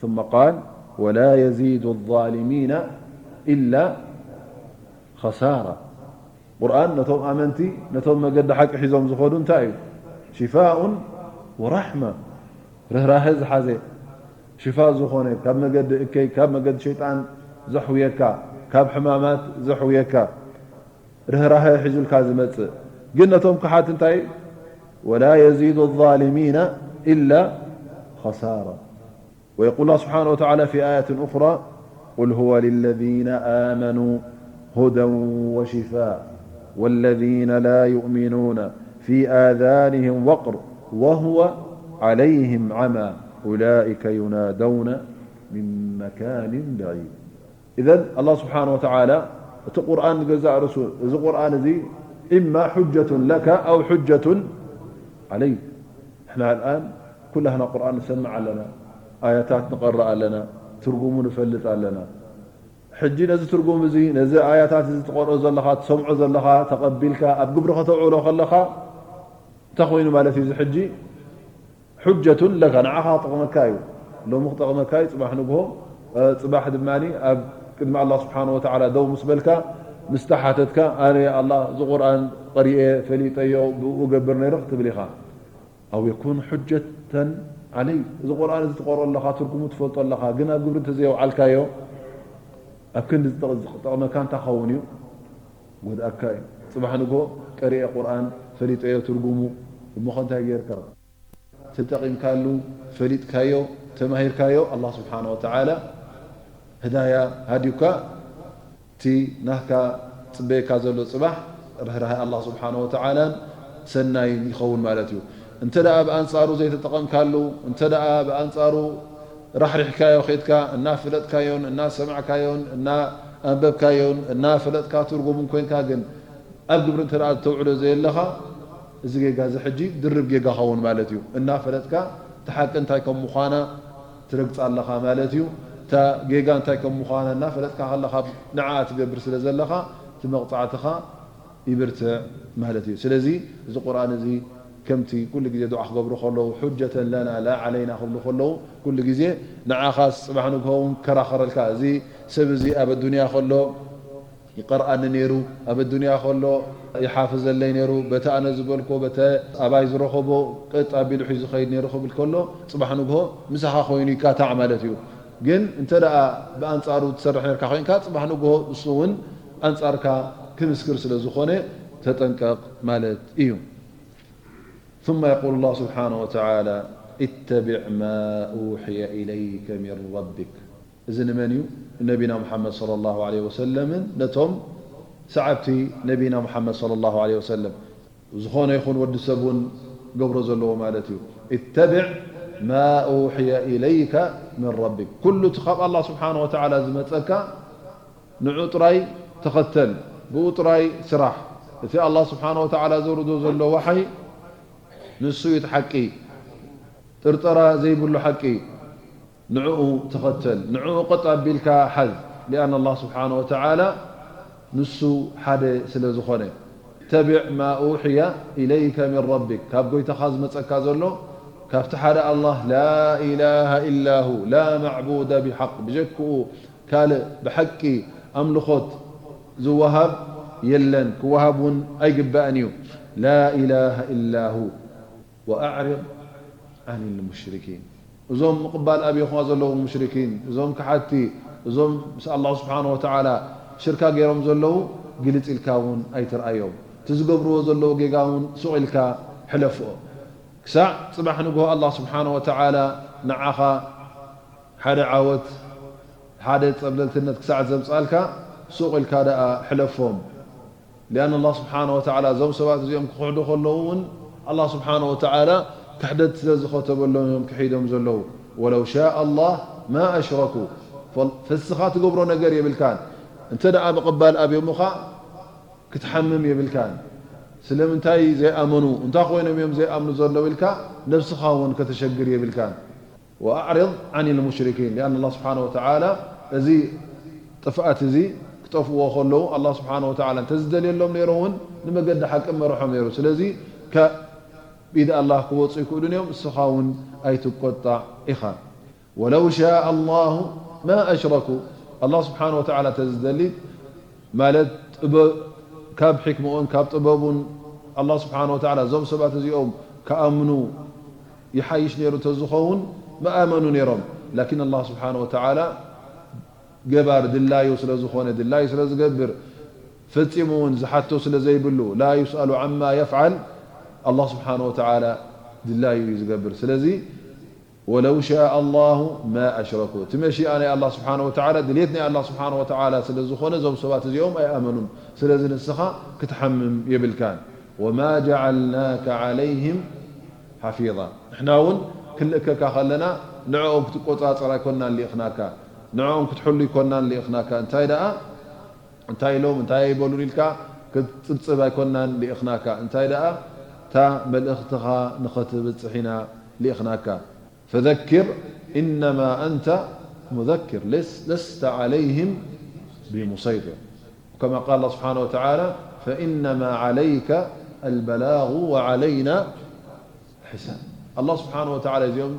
ثم قال ولا يزيد الظالمين إلا خسارة ቁርኣን ነቶም ኣመንቲ ነቶም መገዲ ሓቂ ሒዞም ዝኸዱ እንታይ እዩ? ሽፋኡን ወራሕማ ርህራሀ ዝሓዘ ሽፋ ዝኾነ ካብ መገዲ እከይ ካብ መገዲ ሸይጣን ዘሕውየካ ካብ ሕማማት ዘሕውየካ ርህራሀ ሒዙልካ ዝመጽእ ግን ነቶም ክሓት እንታይ ولا يزيد الظالمين إلا خسارة ويقول الله سبحانه وتعالى في آية أخرى قل هو للذين آمنوا هدى وشفاء والذين لا يؤمنون في آذانهم وقر وهو عليهم عمى أولئك ينادون من مكان بعيد إذن الله سبحانه وتعالى እቲ ቁርኣን ንገዛእ ርእሱ እዚ ቁርኣን እዚ إما حجة لك أو حجة عليك ንሕና الآن ኩላህና ቁርኣን ንሰምዕ ኣለና ኣያታት ንቐርእ ኣለና ትርጉሙ ንፈልጥ ኣለና ሕጂ ነዚ ትርጉም እዚ ነዚ ኣያታት እዚ ትቐርኦ ዘለኻ ትሰምዖ ዘለኻ ተቐቢልካ ኣብ ግብሪ ከተውዕሎ ከለኻ እንታይ ኮይኑ ማለት እዩ እዚ ሕጂ حجة لك ንዓኻ ክጠቕመካ እዩ ሎሚ ክጠቕመካ እዩ ፅባሕ ንግሆ ፅባሕ ድማ ኣብ ቅድሚ ኣላህ ስብሓን ወተዓላ ደው ምስ በልካ ምስ ተሓተትካ ኣነ ኣላህ እዚ ቁርኣን ቀሪኤ ፈሊጠዮ ብኡ ገብር ነይረ ክትብል ኢኻ أو يكون حجة عليك እዚ ቁርኣን እዚ ትቐርኦ ኣለኻ ትርጉሙ ትፈልጦ ኣለኻ ግን ኣብ ግብሪ እንተዘየውዓልካዮ ኣብ ክንዲ ዝጠቕመካ እንታይ ክኸውን እዩ ጎድኣካ እዩ ፅባሕ ንግሆ ቀሪኤ ቁርኣን ፈሊጠዮ ትርጉሙ እሞ ከ እንታይ ጌርካ ተጠቒምካሉ ፈሊጥካዮ ተማሂርካዮ ኣላህ ስብሓን ወተዓላ ህዳያ ሃድዩካ እቲ ናህካ ፅበየካ ዘሎ ፅባሕ ርህራሀ ኣላህ ስብሓን ወተዓላን ሰናይን ይኸውን ማለት እዩ እንተ ደኣ ብኣንፃሩ ዘይተጠቐምካሉ እንተ ደኣ ብኣንፃሩ ራሕሪሕካዮ ኸድካ እናፍለጥካዮን እናሰማዕካዮን እና ኣንበብካዮን እናፈለጥካ ትርጉምን ኮይንካ ግን ኣብ ግብሪ እንተ ደኣ ተውዕሎ ዘየለኻ፣ እዚ ጌጋ እዚ ሕጂ ድርብ ጌጋ ኸውን ማለት እዩ። እናፈለጥካ እቲ ሓቂ እንታይ ከም ምዃና ትረግጻ ኣለኻ ማለት እዩ። እታ ጌጋ እንታይ ከም ምዃና እናፈለጥካ ከለኻ ንዓኣ ትገብር ስለ ዘለኻ፣ እቲ መቕጻዕትኻ ይብርትዕ ማለት እዩ። ስለዚ እዚ ቁርኣን እዚ ከምቲ ኩሉ ግዜ ዱዓ ክገብሩ ከለዉ፣ "ሑጀተን ለና ላ ዓለይና" ክብሉ ከለዉ፣ ኩሉ ግዜ ንዓኻስ ጽባሕ ንግሆ እውን ክከራኸረልካ፣ እዚ ሰብ እዚ ኣብ ኣዱንያ ከሎ ይቀርኣኒ ነይሩ፣ ኣብ ኣዱንያ ከሎ ይሓፍዘለይ ነይሩ፣ በቲ ኣነ ዝበልኮ፣ በተ ኣባይ ዝረኸቦ ቀጥ ኣቢሉ ሒዙ ዝኸይድ ነይሩ ክብል ከሎ፣ ጽባሕ ንግሆ ምሳኻ ኮይኑ ይካታዕ ማለት እዩ። ግን እንተ ደኣ ብኣንጻሩ ትሰርሕ ነርካ ኮይንካ፣ ጽባሕ ንግሆ እሱ እውን ኣንጻርካ ክምስክር ስለ ዝኾነ ተጠንቀቕ ማለት እዩ። ثم يقول الله سبحانه وتعالى: اتبع ما أوحي إليك من ربك. እዚ ንመን እዩ? ንነቢና ሙሓመድ ሰለላሁ ዐለይሂ ወሰለምን ነቶም ሰዓብቲ ነቢና ሙሓመድ ሰለላሁ ዐለይሂ ወሰለም። ዝኾነ ይኹን ወዲ ሰብ እውን ገብሮ ዘለዎ ማለት እዩ። اتبع ما أوحي إليك من ربك. ኩሉ እቲ ካብ ኣላህ ስብሓነ ወተዓላ ዝመጸካ ንዑ ጥራይ ተኸተል፣ ብኡ ጥራይ ስራሕ። እቲ ኣላህ ስብሓነ ወተዓላ ዘውርዶ ዘሎ ዋሓይ ንሱ እዩ እቲ ሓቂ፣ ጥርጠራ ዘይብሉ ሓቂ። ንዕኡ ተኸተል፣ ንዕኡ ቀጥ ኣቢልካ ሓዝ። ሊኣን ኣላህ ስብሓነ ወተዓላ ንሱ ሓደ ስለ ዝኾነ። اتبع ما أوحي إليك من ربك። ካብ ጎይታኻ ዝመጸካ ዘሎ፣ ካብቲ ሓደ ኣላህ ላ ኢላሃ ኢላ ሁ፣ ላ ማዕቡደ ቢሓቅ፣ ብጀክኡ ካልእ ብሓቂ ኣምልኾት ዝወሃብ የለን፣ ክወሃብ እውን ኣይግባእን እዩ። ላ ኢላሃ ኢላ ሁ። ወኣዕሪድ ዓን ልሙሽሪኪን። እዞም ምቕባል ኣብዮኻ ዘለዉ ሙሽሪኪን፣ እዞም ከሓድቲ፣ እዞም ምስ ኣላህ ስብሓነ ወተዓላ ሽርካ ገይሮም ዘለዉ ግልጽ ኢልካ እውን ኣይትርኣዮም። እቲ ዝገብርዎ ዘለዉ ጌጋ እውን ሱቕ ኢልካ ሕለፍኦ። ክሳዕ ጽባሕ ንግሆ ኣላህ ስብሓነ ወተዓላ ንዓኻ ሓደ ዓወት፣ ሓደ ጸብለልትነት ክሳዕ ዘምጻልካ ሱቕ ኢልካ ደኣ ሕለፎም። ሊኣን ኣላህ ስብሓነ ወተዓላ እዞም ሰባት እዚኦም ክኽሕዱ ከለዉ እውን ኣላህ ስብሓነ ወተዓላ ክሕደት ስለ ዝኸተበሎም እዮም ክሒዶም ዘለዉ። ወለው ሻእ ኣላህ ማ ኣሽረኩ። ፈል-፣ ፈስኻ ትገብሮ ነገር የብልካን። እንተ ደኣ ምቕባል ኣብዮምኻ ክትሓምም የብልካን። ስለምንታይ ዘይኣመኑ? እንታይ ኮይኖም እዮም ዘይኣምኑ ዘለዉ ኢልካ ነብስኻ እውን ከተሸግር የብልካን። ወኣዕሪድ ዓን ልሙሽሪኪን። ሊኣን ኣላህ ስብሓነ ወተዓላ እዚ ጥፍኣት እዚ ክጠፍእዎ ከለዉ ኣላህ ስብሓነ ወተዓላ እንተዝደልየሎም ነይሩ እውን ንመገዲ ሓቂ መርሖም ነይሩ። ስለዚ ካብ ኢድ ኣላህ ክወፁ ይክእሉን እዮም፣ እስኻ እውን ኣይትቆጣዕ ኢኻ። ወለው ሻእ ኣላሁ ማ ኣሽረኩ። ኣላህ ስብሓነ ወተዓላ እንተዝደሊ ማለት ጥበብ፣ ካብ ሕክምኡን ካብ ጥበቡን ኣላህ ስብሓነ ወተዓላ እዞም ሰባት እዚኦም ክኣምኑ ይሓይሽ ነይሩ እንተዝኸውን ምኣመኑ ነይሮም። ላኪን ኣላህ ስብሓነ ወተዓላ ገባር ድላዩ ስለ ዝኾነ፣ ድላዩ ስለ ዝገብር፣ ፈጺሙ እውን ዝሓቶ ስለ ዘይብሉ፣ ላ ዩስኣሉ ዓማ የፍዓል፣ ኣላህ ስብሓነ ወተዓላ ድላዩ እዩ ዝገብር። ስለዚ ወለው ሻእ ኣላሁ ማ ኣሽረኩ። እቲ መሺኣ ናይ ኣላህ ስብሓነ ወተዓላ፣ ድልየት ናይ ኣላህ ስብሓነ ወተዓላ ስለ ዝኾነ፣ እዞም ሰባት እዚኦም ኣይኣመኑን። ስለዚ ንስኻ ክትሓምም የብልካን። ወማ ጀዓልናከ ዓለይህም ሓፊዛ። ንሕና እውን ክንልእከካ ከለና ንዕኦም ክትቆጻጸር ኣይኮንናን ልኢኽናካ። ንዕኦም ክትሕሉ ኣይኮንናን ልኢኽናካ። እንታይ ደኣ፣ እንታይ ኢሎም፣ እንታይ ኣይበሉን ኢልካ ክትጽብጽብ ኣይኮንናን ልኢኽናካ። እንታይ ደኣ፣ እታ መልእኽትኻ ንኸትብጽሕ ኢና ልኢኽናካ። ፈዘኪር ኢነማ ኣንተ ሙዘኪር፣ ለስ-፣ ለስተ ዓለይህም ቢሙሰይጢር። ከማ ቃል ኣላህ ስብሓነ ወተዓላ፣ ፈኢነማ ዓለይከ ኣልበላጉ ወዓለይና ሕሳብ። ኣላህ ስብሓነ ወተዓላ እዚኦም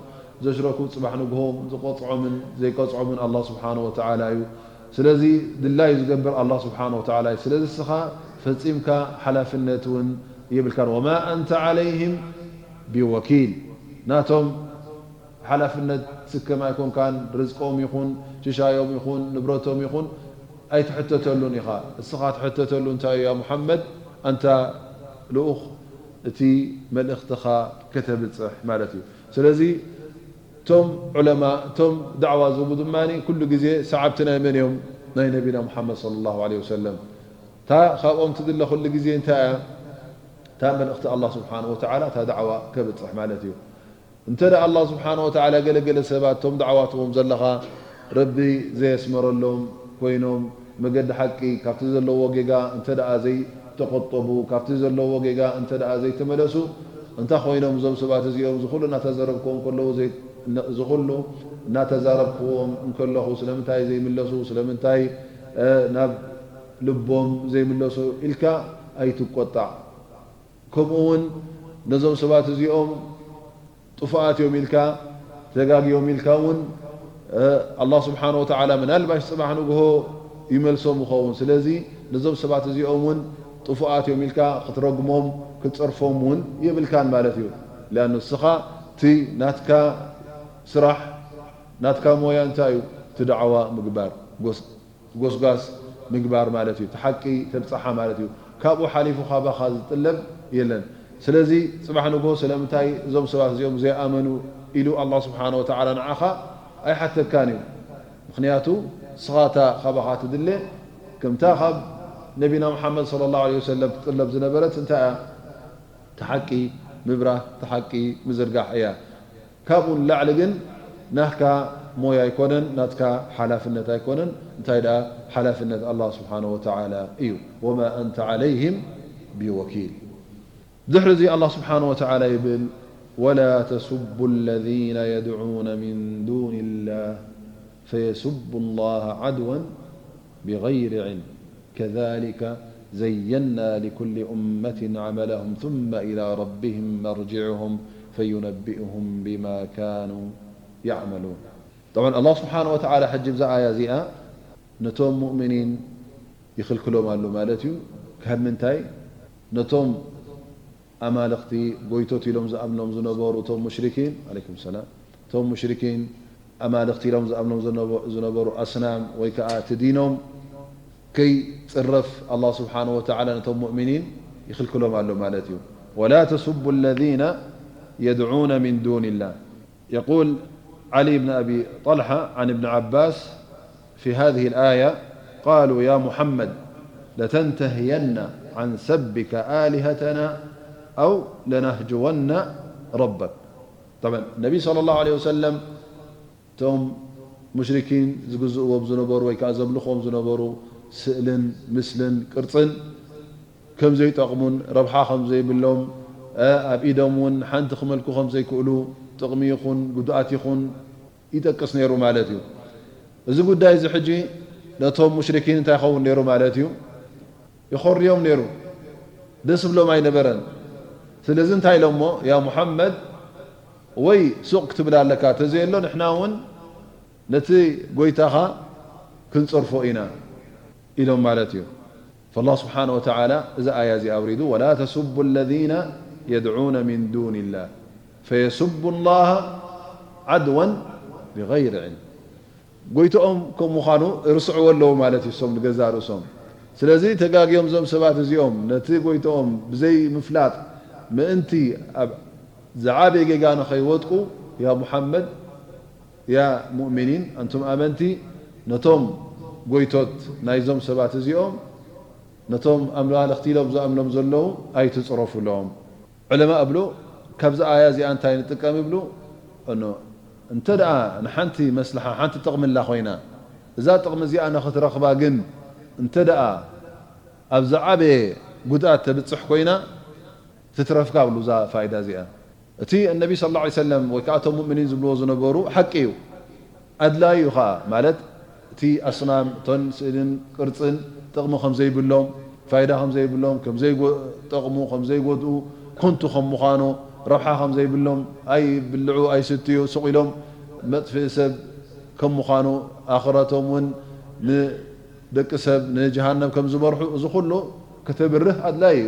ዘሽረኩ ጽባሕ ንግሆም ዝቆጽዖምን ዘይቆጽዖምን ኣላህ ስብሓነ ወተዓላ እዩ። ስለዚ ድላዩ ዝገብር ኣላህ ስብሓነ ወተዓላ እዩ። ስለዚ እስኻ ፈጺምካ ሓላፍነት እውን የብልካን። ወማ ኣንተ ዓለይህም ቢወኪል። ናቶም ሓላፍነት ትስከም ኣይኮንካን። ርዝቆም ይኹን ሽሻዮም ይኹን ንብረቶም ይኹን ኣይትሕተተሉን ኢኻ። እስኻ ትሕተተሉ እንታይ እዩ? ያ ሙሓመድ፣ ኣንታ ልኡኽ፣ እቲ መልእኽትኻ ከተብጽሕ ማለት እዩ። ስለዚ እቶም ዑለማ፣ እቶም ዳዕዋ ዝህቡ ድማ ኩሉ ግዜ ሰዓብቲ ናይ መን እዮም? ናይ ነቢና ሙሓመድ ሰለላሁ ዐለይሂ ወሰለም። እታ ካብኦም ትድለ ኩሉ ግዜ እንታይ እያ? እታ መልእኽቲ ኣላህ ስብሓነሁ ወተዓላ፣ እታ ዳዕዋ ከብጽሕ ማለት እዩ። እንተ ደኣ ኣላህ ስብሓነሁ ወተዓላ ገለገለ ሰባት እቶም ዳዕዋ ትህቦም ዘለኻ ረቢ ዘየስመረሎም ኮይኖም፣ መገዲ ሓቂ ካብቲ ዘለዎ ጌጋ እንተ ደኣ ዘይተቖጠቡ፣ ካብቲ ዘለዎ ጌጋ እንተ ደኣ ዘይተመለሱ፣ እንታይ ኮይኖም እዞም ሰባት እዚኦም? እዚ ኩሉ እናተዛረብክዎም ከለዉ ዘይ-፣ እዚ ኩሉ እናተዛረብክዎም እንከለኹ ስለምንታይ ዘይምለሱ? ስለምንታይ፣ እ፣ ናብ ልቦም ዘይምለሱ ኢልካ ኣይትቆጣዕ። ከምኡ እውን ነዞም ሰባት እዚኦም ጥፉኣት እዮም ኢልካ፣ ተጋግዮም ኢልካ እውን፣ እ፣ ኣላህ ስብሓነ ወተዓላ ምናልባሽ ጽባሕ ንግሆ ይመልሶም ይኸውን። ስለዚ ነዞም ሰባት እዚኦም እውን ጥፉኣት እዮም ኢልካ ክትረግሞም፣ ክትጸርፎም እውን የብልካን ማለት እዩ። ሊኣኑ ንስኻ እቲ ናትካ ስራሕ፣ ናትካ ሞያ እንታይ እዩ? እቲ ዳዕዋ ምግባር፣ ጎስ-፣ ጎስጓስ ምግባር ማለት እዩ። እቲ ሓቂ ተብጽሓ ማለት እዩ። ካብኡ ሓሊፉ ካባኻ ዝጥለብ የለን። ስለዚ ጽባሕ ንግሆ ስለምንታይ እዞም ሰባት እዚኦም ዘይኣመኑ ኢሉ ኣላህ ስብሓነ ወተዓላ ንዓኻ ኣይሓተካን እዩ። ምኽንያቱ ንስኻ እታ ካባኻ ትድለ፣ ከምታ ካብ ነቢና ሙሓመድ ሰለላሁ ዐለይሂ ወሰለም ትጥለብ ዝነበረት እንታይ እያ? እቲ ሓቂ ምብራህ፣ እቲ ሓቂ ምዝርጋሕ እያ። ካብኡ ንላዕሊ ግን ናትካ ሞያ ኣይኮነን፣ ናትካ ሓላፍነት ኣይኮነን። እንታይ ደኣ ሓላፍነት ኣላህ ስብሓነሁ ወተዓላ እዩ። ወማ ኣንተ ዐለይሂም ቢወኪል። ድሕሪ እዚ ኣላህ ስብሓነሁ ወተዓላ ይብል፣ ወላ ተሱቡ ለዚነ የድዑነ ሚን ዱኒላህ ፈየሱቡ ላህ ዐድወን ቢገይሪ ዒልም። ከዛሊከ ዘየና ሊኩሊ ኡመትን ዐመለሁም ثመ ኢላ ረቢሂም መርጅዑሁም ፈዩነቢኡሁም ቢማ ካኑ ያዕመሉን። ጠብዓን ኣላህ ስብሓነሁ ወተዓላ ሕጂ ብዛ ኣያ እዚኣ ነቶም ሙእሚኒን ይኽልክሎም ኣሎ ማለት እዩ። ካብ ምንታይ? ነቶም ኣማልኽቲ፣ ጎይቶት ኢሎም ዝኣምኖም ዝነበሩ እቶም ሙሽሪኪን፣ ዓለይኩም ሰላም፣ እቶም ሙሽሪኪን ኣማልኽቲ ኢሎም ዝኣምኖም ዝነበ-፣ ዝነበሩ ኣስናም ወይ ከኣ እቲ ዲኖም ከይጽረፍ ኣላህ ስብሓነሁ ወተዓላ ነቶም ሙእሚኒን ይኽልክሎም ኣሎ ማለት እዩ። ወላ ተሱቡ ለዚነ የድዑነ ሚን ዱኒላህ። يقول علي بن أبي طلحة عن ابن عباس في هذه الآية، قالوا يا محمد لتنتهين عن سبك آلهتنا أو لنهجون ربك. طبعا النبي صلى الله عليه وسلم እቶም ሙሽሪኪን ዝግዝእዎም ዝነበሩ ወይ ከኣ ዘምልኽዎም ዝነበሩ ስእልን ምስልን ቅርጽን ከም ዘይጠቕሙን ረብሓ ከም ዘይብሎም፣ እ፣ ኣብ ኢዶም እውን ሓንቲ ክመልኩ ከም ዘይክእሉ፣ ጥቕሚ ይኹን ጉድኣት ይኹን ይጠቅስ ነይሩ ማለት እዩ። እዚ ጉዳይ እዚ ሕጂ ነቶም ሙሽሪኪን እንታይ ይኸውን ነይሩ ማለት እዩ? ይኾርዮም ነይሩ። ደስ ብሎም ኣይነበረን። ስለዚ እንታይ ኢሎሞ? ያ ሙሓመድ፣ ወይ ሱቕ ክትብል ኣለካ፣ ተዘየሎ ንሕና እውን ነቲ ጎይታኻ ክንጸርፎ ኢና ኢሎም ማለት እዩ። ፈላህ ስብሓነ ወተዓላ እዚ ኣያ እዚ ኣውሪዱ፣ ወላ ተሱቡ ለዚነ የድዑነ ሚን ዱኒላህ ፈየሱቡ ላህ ዓድወን ቢገይሪ ዕልም። ጎይትኦም ከም ምዃኑ ርስዕዎ ኣለዉ ማለት እዩ፣ እሶም ንገዛእ ርእሶም። ስለዚ ተጋግዮም እዞም ሰባት እዚኦም ነቲ ጎይትኦም ብዘይ ምፍላጥ ምእንቲ ኣብ ዝዓበየ ጌጋ ንኸይወድቁ፣ ያ ሙሓመድ፣ ያ ሙእሚኒን፣ ኣንቱም ኣመንቲ፣ ነቶም ጎይቶት ናይዞም ሰባት እዚኦም፣ ነቶም ኣማልኽቲ ኢሎም ዝኣምኖም ዘለዉ ኣይትጽረፉሎም። ዑለማእ እብሉ፣ ካብዚ ኣያ እዚኣ እንታይ ንጥቀም ይብሉ? እኖ፣ እንተ ደኣ ንሓንቲ መስለሓ፣ ሓንቲ ጥቕሚ ኣላ ኮይና፣ እዛ ጥቕሚ እዚኣ ንኽትረኽባ ግን እንተ ደኣ ኣብ ዝዓበየ ጉድኣት ተብጽሕ ኮይና፣ ትትረፍካ ብሉ እዛ ፋይዳ እዚኣ። እቲ ነቢ ሰለላሁ ዐለይሂ ወሰለም ወይ ከኣ እቶም ሙእሚኒን ዝብልዎ ዝነበሩ ሓቂ እዩ፣ ኣድላዩ እዩ ኸኣ። ማለት እቲ ኣስናም፣ እቶን ስእልን ቅርጽን ጥቕሚ ከም ዘይብሎም፣ ፋይዳ ከም ዘይብሎም፣ ከም ዘይጎ-፣ ጠቕሙ፣ ከም ዘይጎድኡ፣ ኮንቱ ከም ምዃኑ፣ ረብሓ ከም ዘይብሎም፣ ኣይብልዑ፣ ኣይስትዩ፣ ስቕ ኢሎም መጥፍኢ ሰብ ከም ምዃኑ፣ ኣኽረቶም እውን ንደቂ ሰብ ንጀሃነም ከም ዝመርሑ፣ እዚ ኩሉ ከተብርህ ኣድላዩ እዩ።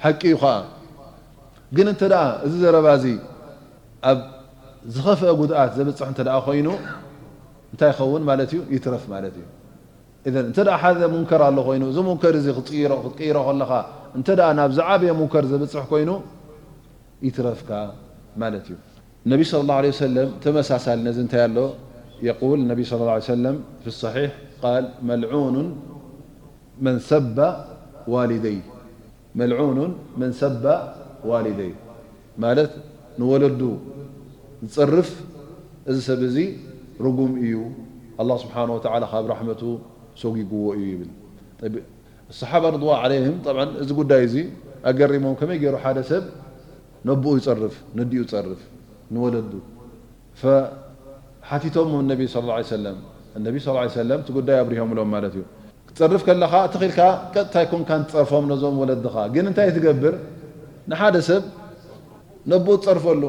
ሓቂ እዩ ኸኣ። ግን እንተ ደኣ እዚ ዘረባ እዚ ኣብ ዝኸፍአ ጉድኣት ዘብጽሕ እንተ ደኣ ኮይኑ፣ እንታይ ይኸውን ማለት እዩ? ይትረፍ ማለት እዩ። እዘን እንተ ደኣ ሓደ ሙንከር ኣሎ ኮይኑ፣ እዚ ሙንከር እዚ ክትቅይሮ፣ ክትቅይሮ ከለኻ፣ እንተ ደኣ ናብ ዝዓበየ ሙንከር ዘብጽሕ ኮይኑ፣ ይትረፍካ ማለት እዩ። ነቢ ሰለላሁ ዐለይሂ ወሰለም ተመሳሳሊ ነዚ እንታይ ኣሎ? የቁል ነቢ ሰለላሁ ዐለይሂ ወሰለም ፊ ሰሒሕ ቃል፣ መልዑኑን መን ሰበ ዋሊደይህ። መልዑኑን መን ሰበ ዋሊደይህ፣ ማለት ንወለዱ ዝጸርፍ እዚ ሰብ እዚ ርጉም እዩ፣ ኣላህ ስብሓነሁ ወተዓላ ካብ ራሕመቱ ሰጒግዎ እዩ ይብል። ጠይብ፣ ሰሓባ ርድዋን ዓለይሂም፣ ጠብዓን፣ እዚ ጉዳይ እዚ ኣገሪሞም፣ ከመይ ገይሩ ሓደ ሰብ ነቦኡ ይጸርፍ፣ ነዲኡ ይጸርፍ፣ ንወለዱ? ፈሓቲቶምዎ ነቢ ሰለላሁ ዐለይሂ ወሰለም። ነቢ ሰለላሁ ዐለይሂ ወሰለም እቲ ጉዳይ ኣብሪሆምሎም ማለት እዩ። ክትጸርፍ ከለኻ፣ ትኽ ኢልካ ቀጥታ ኣይኮንካን ትጸርፎም ነዞም ወለድኻ። ግን እንታይ ትገብር? ንሓደ ሰብ ነቦኡ ትጸርፈሉ።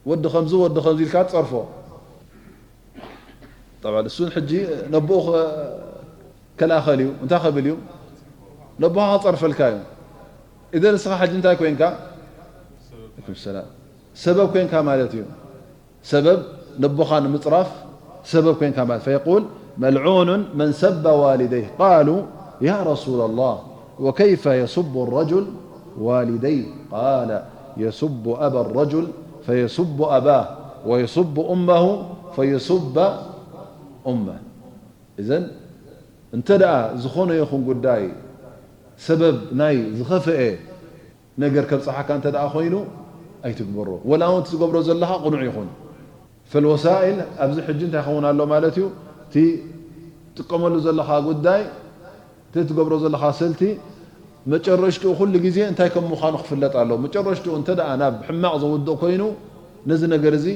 ወዲ ከምዚ፣ ወዲ ከምዚ ኢልካ ትጸርፎ። ጠብዓን እሱን ሕጂ ነቦኡ ከ-፣ ከላኸል እዩ። እንታይ ከብል እዩ? ነቦኻ ክጸርፈልካ እዩ። ኢዘን ንስኻ ሕጂ እንታይ ኮንካ? ዓለይኩም ሰላም። ሰበብ ኮንካ ማለት እዩ። ሰበብ ነቦኻ ንምጽራፍ ሰበብ ኮንካ ማለት። فيقول: ملعون من سب والديه. قالوا: يا رسول الله، وكيف يسب الرجل والديه؟ قال: يسب أبا الرجل فيسب أباه، ويسب أمه فيسب أمه. እዘን እንተ ደኣ ዝኾነ ይኹን ጉዳይ ሰበብ ናይ ዝኸፍአ ነገር ከብጽሓካ እንተ ደኣ ኮይኑ ኣይትግበሮ። ወላ እውን እቲ ዝገብሮ ዘለኻ ቅኑዕ ይኹን። ፈልወሳኢል ኣብዚ ሕጂ እንታይ ይኸውን ኣሎ ማለት እዩ? እቲ ትጥቀመሉ ዘለኻ ጉዳይ፣ እቲ ትገብሮ ዘለኻ ስልቲ መጨረሽትኡ ኩሉ ግዜ እንታይ ከም ምዃኑ ክፍለጥ ኣለዎ። መጨረሽትኡ እንተ ደኣ ናብ ሕማቕ ዘውድቕ ኮይኑ ነዚ ነገር እዚ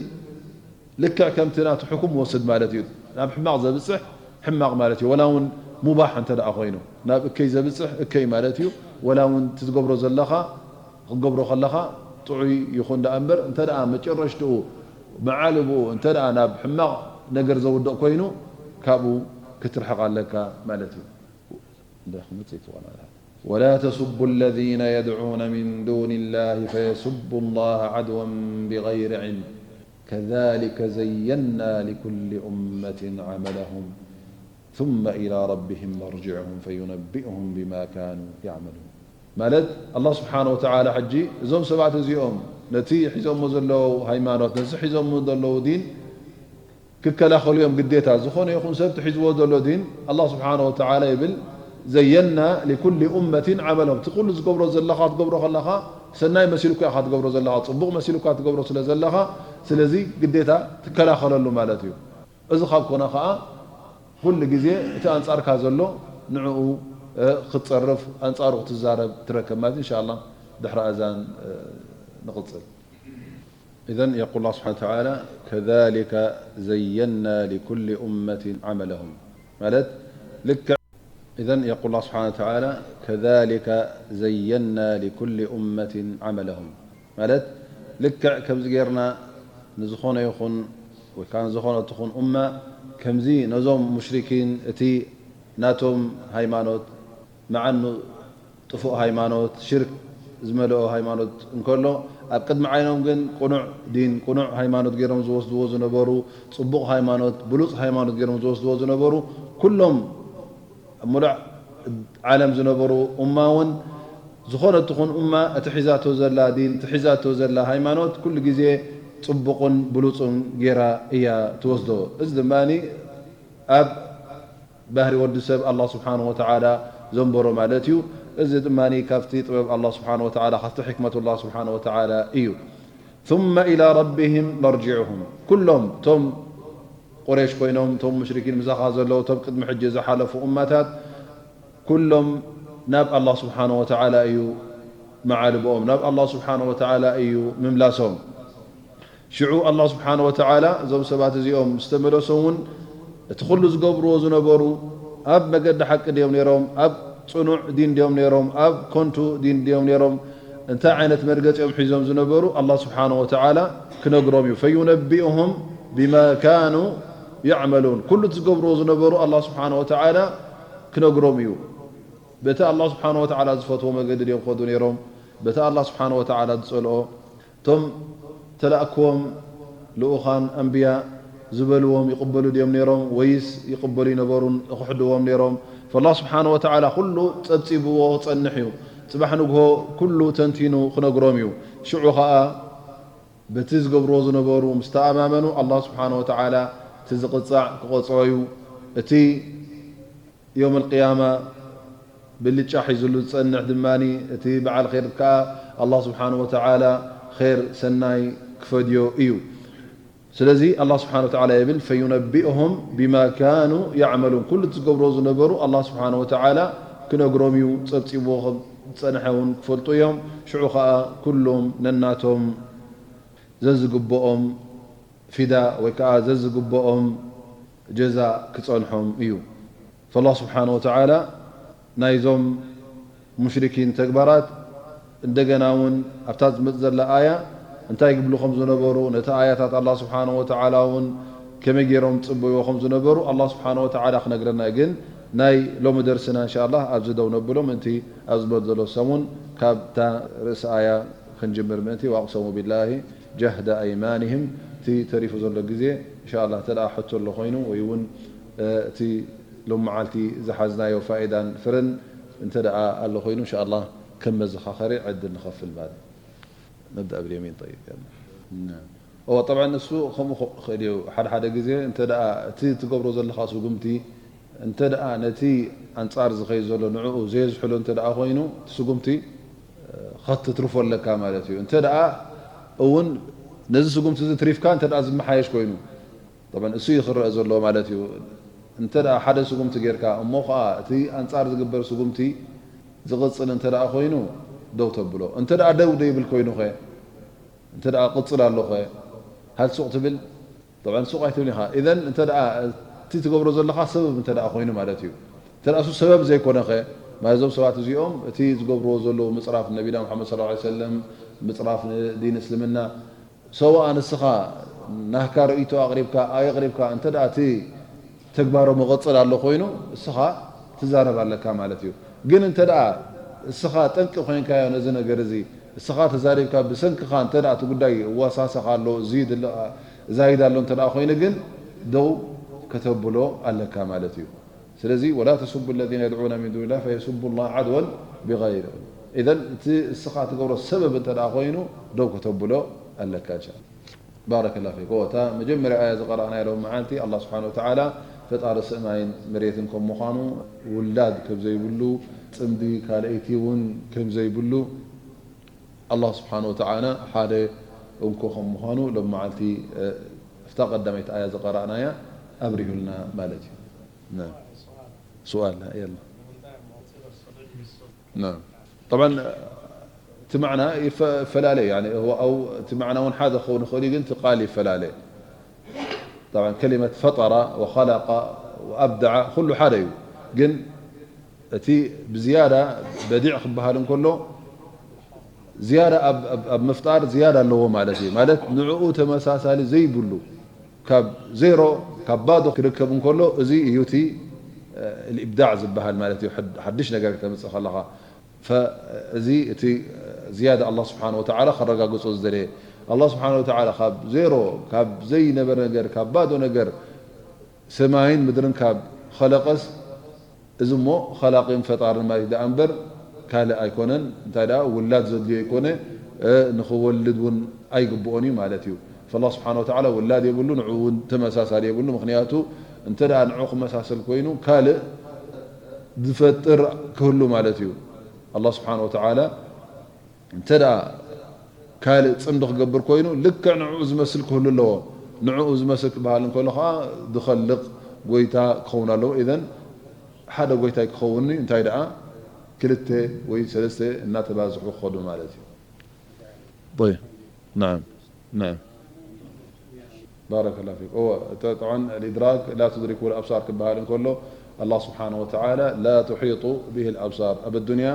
ልክዕ ከምቲ ናቱ ሕኩም ወስድ ማለት እዩ። ናብ ሕማቕ ዘብጽሕ ሕማቕ ማለት እዩ። ወላ እውን ሙባሕ እንተ ደኣ ኮይኑ ናብ እከይ ዘብጽሕ እከይ ማለት እዩ። ወላ እውን እቲ ዝገብሮ ዘለኻ ክትገብሮ ከለኻ ጥዑይ ይኹን ደኣ እምበር፣ እንተ ደኣ መጨረሽትኡ መዓልብኡ እንተ ደኣ ናብ ሕማቕ ነገር ዘውድቕ ኮይኑ ካብኡ ክትርሕቕ ኣለካ ማለት እዩ። እንዳ ክመጽእ ይትዋና። ولا تسبوا الذين يدعون من دون الله فيسبوا الله عدوا بغير علم كذلك زينا لكل أمة عملهم ثم إلى ربهم مرجعهم فينبئهم بما كانوا يعملون. ማለት ኣላህ ስብሓነ ወተዓላ ሕጂ እዞም ሰባት እዚኦም ነቲ ሒዞሞ ዘለዉ ሃይማኖት፣ ነዚ ሒዞሞ ዘለዉ ዲን ክከላኸሉ እዮም ግዴታ። ዝኾነ ይኹን ሰብ ትሒዝዎ ዘሎ ዲን ኣላህ ስብሓነ ወተዓላ ይብል፣ ዘየና ሊኩሊ ኡመቲን ዓመሎም። እቲ ኩሉ ዝገብሮ ዘለኻ ትገብሮ ከለኻ ሰናይ መሲሉካ ኢኻ ትገብሮ ዘለኻ፣ ጽቡቕ መሲሉካ ትገብሮ ስለ ዘለኻ፣ ስለዚ ግዴታ ትከላኸለሉ ማለት እዩ። እዚ ካብ ኮነ ኸኣ ኩሉ ግዜ እቲ ኣንጻርካ ዘሎ ንዕኡ፣ እ፣ ክትጸርፍ፣ ኣንጻሩ ክትዛረብ ትረከብ ማለት እዩ። ኢንሻኣላህ ድሕሪ ኣዛን፣ እ፣ ንቕጽል። إذن يقول الله سبحانه وتعالى: كذلك زينا لكل أمة عملهم. ማለት ልክዕ إذن يقول الله سبحانه وتعالى: كذلك زينا لكل أمة عملهم. ማለት ልክዕ ከምዚ ጌርና ንዝኾነ ይኹን ወይ ከዓ ንዝኾነ ትኹን ኡማ ከምዚ ነዞም ሙሽሪኪን እቲ ናቶም ሃይማኖት መዓኑ ጥፉእ ሃይማኖት፣ ሽርክ ዝመልኦ ሃይማኖት እንከሎ፣ ኣብ ቅድሚ ዓይኖም ግን ቅኑዕ ዲን፣ ቅኑዕ ሃይማኖት ገይሮም ዝወስድዎ ዝነበሩ፣ ጽቡቕ ሃይማኖት፣ ብሉጽ ሃይማኖት ገይሮም ዝወስድዎ ዝነበሩ፣ ኩሎም ኣብ ሙሉእ ዓለም ዝነበሩ ኡማ እውን ዝኾነት ትኹን ኡማ እቲ ሒዛቶ ዘላ ዲን፣ እቲ ሒዛቶ ዘላ ሃይማኖት ኩሉ ግዜ ጽቡቕን ብሉጽን ገይራ እያ ትወስዶ። እዚ ድማ ኣብ ባህሪ ወዲ ሰብ ኣላህ ስብሓነሁ ወተዓላ ዘንበሮ ማለት እዩ። እዚ ድማ ካብቲ ጥበብ ኣላህ ስብሓነሁ ወተዓላ፣ ካብቲ ሕክመት ኣላህ ስብሓነሁ ወተዓላ እዩ። ثم إلى ربهم مرجعهم። ኩሎም እቶም ቁረይሽ ኮይኖም፣ እቶም ሙሽሪኪን ምሳኻ ዘለዉ፣ እቶም ቅድሚ ሕጂ ዝሓለፉ እማታት፣ ኩሎም ናብ ኣላህ ስብሓነሁ ወተዓላ እዩ መዓልቦኦም፣ ናብ ኣላህ ስብሓነሁ ወተዓላ እዩ ምምላሶም። ሽዑ ኣላህ ስብሓነሁ ወተዓላ እዞም ሰባት እዚኦም ምስ ተመለሶም እውን እቲ ኩሉ ዝገብርዎ ዝነበሩ፣ ኣብ መገዲ ሓቂ ድዮም ነይሮም? ኣብ ጽኑዕ ዲን ድዮም ነይሮም? ኣብ ኮንቱ ዲን ድዮም ነይሮም? እንታይ ዓይነት መርገጺ እዮም ሒዞም ዝነበሩ? ኣላህ ስብሓነሁ ወተዓላ ክነግሮም እዩ። ፈዩነቢኡሁም ቢማ ካኑ የዕመሉን። ኩሉ እቲ ዝገብርዎ ዝነበሩ ኣላህ ስብሓነሁ ወተዓላ ክነግሮም እዩ። በቲ ኣላህ ስብሓነሁ ወተዓላ ዝፈትዎ መገዲ ድዮም ክኸዱ ነይሮም? በቲ ኣላህ ስብሓነሁ ወተዓላ ዝጸልኦ፣ እቶም ተላእክዎም ልኡኻን ኣንብያ ዝበልዎም ይቕበሉ ድዮም ነይሮም? ወይስ ይቕበሉ ይነበሩን ይኽሕድዎም ነይሮም? ፈላህ ስብሓነሁ ወተዓላ ኩሉ ጸብጺብዎ ክጸንሕ እዩ። ጽባሕ ንግሆ ኩሉ ተንቲኑ ክነግሮም እዩ። ሽዑ ኸኣ በቲ ዝገብርዎ ዝነበሩ ምስ ተኣማመኑ፣ ኣላህ ስብሓነሁ ወተዓላ እቲ ዝቕጻዕ ክቐጽዖ እዩ። እቲ የውመል ቅያማ ብልጫ ሒዝሉ ዝጸንሕ ድማ እቲ በዓል ኼር ከኣ ኣላህ ስብሓነሁ ወተዓላ ኼር ሰናይ ክፈድዮ እዩ። ስለዚ ኣላህ ስብሓነ ወተዓላ ይብል፣ ፈዩነቢኡሁም ቢማ ካኑ ያዕመሉን፣ ኩሉ እቲ ዝገብሮ ዝነበሩ ኣላህ ስብሓነ ወተዓላ ክነግሮም እዩ፣ ጸብጺብዎ ከም ዝጸንሐ እውን ክፈልጡ እዮም። ሽዑ ኸኣ ኩሎም ነናቶም ዘዝግብኦም ፊዳ ወይ ከኣ ዘዝግብኦም ጀዛእ ክጸንሖም እዩ። ፈላህ ስብሓነ ወተዓላ ናይዞም ሙሽሪኪን ተግባራት እንደገና እውን ኣብታ ዝመጽእ ዘላ ኣያ እንታይ ክብሉ ከም ዝነበሩ፣ ነቲ ኣያታት ኣላህ ስብሓነ ወተዓላ እውን ከመይ ገይሮም ጽበይዎ ከም ዝነበሩ ኣላህ ስብሓነ ወተዓላ ክነግረና እዩ። ግን ናይ ሎሚ ደርስና እንሻ ኣላህ ኣብዚ ደው ነብሎ፣ ምእንቲ ኣብ ዝመጽእ ዘሎ ሰሙን ካብታ ርእሲ ኣያ ክንጅምር ምእንቲ። ወኣቅሰሙ ቢላሂ ጀህደ ኣይማኒህም። እቲ ተሪፉ ዘሎ ግዜ እንሻ ኣላህ እንተ ደኣ ሕቶ ኣሎ ኮይኑ ወይ እውን እቲ ሎም መዓልቲ ዝሓዝናዮ ፋኢዳን ፍረን እንተ ደኣ ኣሎ ኮይኑ፣ እንሻ ኣላህ ከም መዘኻኸሪ ዕድል ንኸፍል ማለት እዩ። ነብዳ ብልየሚን። ጠይብ። እዎ፣ ጠብዓን እሱ ከምኡ ክኽእል እዩ። ሓደ ሓደ ግዜ እንተ ደኣ እቲ ትገብሮ ዘለኻ ስጉምቲ እንተ ደኣ ነቲ ኣንጻር ዝኸይድ ዘሎ ንዕኡ ዘየዝሕሎ እንተ ደኣ ኮይኑ፣ እቲ ስጉምቲ ኸትትርፎ ኣለካ ማለት እዩ። እንተ ደኣ እውን ነዚ ስጉምቲ እዚ ትሪፍካ እንተ ደኣ ዝመሓየሽ ኮይኑ፣ ጠብዓን እሱ እዩ ክረአ ዘሎ ማለት እዩ። እንተ ደኣ ሓደ ስጉምቲ ጌርካ እሞ ኸኣ እቲ ኣንጻር ዝግበር ስጉምቲ ዝቕጽል እንተ ደኣ ኮይኑ ደው ተብሎ። እንተ ደኣ ደው ደይብል ኮይኑኸ? እንተ ደኣ ቅጽል ኣሎኸ? ሃል ሱቕ ትብል? ጠብዓን ሱቕ ኣይትብል ኢኻ። ኢዘን እንተ ደኣ እቲ ትገብሮ ዘለኻ ሰበብ እንተ ደኣ ኮይኑ ማለት እዩ። እንተ ደኣ እሱ ሰበብ ዘይኮነኸ? ማለት እዞም ሰባት እዚኦም እቲ ዝገብርዎ ዘለዉ ምጽራፍ ነቢና ሙሓመድ ሰለላሁ ዐለይሂ ወሰለም፣ ምጽራፍ ንዲን እስልምና፣ ሰውኣ ንስኻ ናህካ ርእይቶ ኣቕሪብካ ኣየቕሪብካ እንተ ደኣ እቲ ተግባሩ መቐጸል ኣሎ ኮይኑ እስኻ ትዛረብ ኣለካ ማለት እዩ። ግን እንተ ደኣ እስኻ ጠንቂ ኮይንካዮ ነዚ ነገር እዚ እስኻ ተዛሪብካ ብሰንክኻ እንተ ደኣ እቲ ጉዳይ እዋሳሰኻ ኣሎ፣ እዚ ድለ-፣ ዛይድ ኣሎ እንተ ደኣ ኮይኑ ግን ደው ከተብሎ ኣለካ ማለት እዩ። ስለዚ ወላ ተሱቡ ለዚነ የድዑነ ሚን ዱኒላህ ፈየሱቡ ላህ ዓድወን ቢገይሪ ዕልም። ኢዘን እቲ እስኻ ትገብሮ ሰበብ እንተ ደኣ ኮይኑ ደው ከተብሎ ኣለካ እንሻ ኣላህ። ባረከላሁ ፊክ። እታ መጀመርያ ኣያ ዝቐረእናያ ሎም መዓልቲ ኣላህ ስብሓነ ወተዓላ ፈጣሪ ሰማይን መሬትን ከም ምዃኑ፣ ውላድ ከም ዘይብሉ፣ ጽምዲ ካልኣይቲ እውን ከም ዘይብሉ፣ ኣላህ ስብሓነ ወተዓላ ሓደ እንኮ ከም ምዃኑ ሎም መዓልቲ፣ እ፣ እፍታ ቀዳመይቲ ኣያ ዝቐረእናያ ኣብሪሁልና ማለት እዩ። ና። ሱኣል፣ የላ። ና። ጠብዓን፣ እቲ ማዕና ይፈ-፣ ይፈላለ እዩ። ያኒ፣ هو፣ ኣው፣ እቲ ማዕና እውን ሓደ ክኸውን ይኽእል እዩ፣ ግን እቲ ቃል ይፈላለ። ጠብዓን፣ ከሊመት ፈጠራ ወኸለቀ ወኣብደዐ ኩሉ ሓደ እዩ። ግን እቲ ብዝያዳ በዲዕ ክበሃል እንከሎ፣ ዝያዳ ኣብ፣ ኣብ፣ ኣብ ምፍጣር ዝያዳ ኣለዎ ማለት እዩ። ማለት ንዕኡ ተመሳሳሊ ዘይብሉ፣ ካብ ዜሮ፣ ካብ ባዶ ክርከብ እንከሎ፣ እዚ እዩ እቲ፣ እ፣ ኢብዳዕ ዝበሃል ማለት እዩ። ሓድ-፣ ሓድሽ ነገር ክተምጽእ ከለኻ። ፈ-፣ እዚ እቲ ዝያዳ ኣላህ ስብሓነ ወተዓላ ከረጋግጾ ዝደለየ። ኣላህ ስብሓነ ወተዓላ ካብ ዜሮ፣ ካብ ዘይነበር ነገር፣ ካብ ባዶ ነገር ሰማይን ምድርን ካብ ኸለቐስ፣ እዚ እሞ ኸላቒን ፈጣርን ማለት ደኣ እምበር ካልእ ኣይኮነን። እንታይ ደኣ ውላድ ዘድልዮ ኣይኮነ፣ እ፣ ንኽወልድ እውን ኣይግብኦን እዩ ማለት እዩ። ፈላህ ስብሓነ ወተዓላ ውላድ የብሉ፣ ንዕኡ እውን ተመሳሳሊ የብሉ። ምኽንያቱ እንተ ደኣ ንዕኡ ክመሳሰል ኮይኑ ካልእ ዝፈጥር ክህሉ ማለት እዩ። ኣላህ ስብሓነ ወተዓላ እንተ ደኣ ካልእ ጽምዲ ክገብር ኮይኑ ልክዕ ንዕኡ ዝመስል ክህሉ ኣለዎ። ንዕኡ ዝመስል ክበሃል እንከሎ ኸኣ ዝኸልቕ ጎይታ ክኸውን ኣለዎ። ኢዘን ሓደ ጎይታ ክኸውን እንታይ ደኣ ክልተ ወይ ሰለስተ እናተባዝሑ ክኸዱ ማለት እዩ። طيب. نعم. نعم. ባረከላሁ ፊክ። እወ፣ ط-፣ طبعا الإدراك لا تدركه الأبصار ክበሃል እንከሎ ኣላህ ስብሓነ ወተዓላ لا تحيط به الأبصار ኣብ ኣዱንያ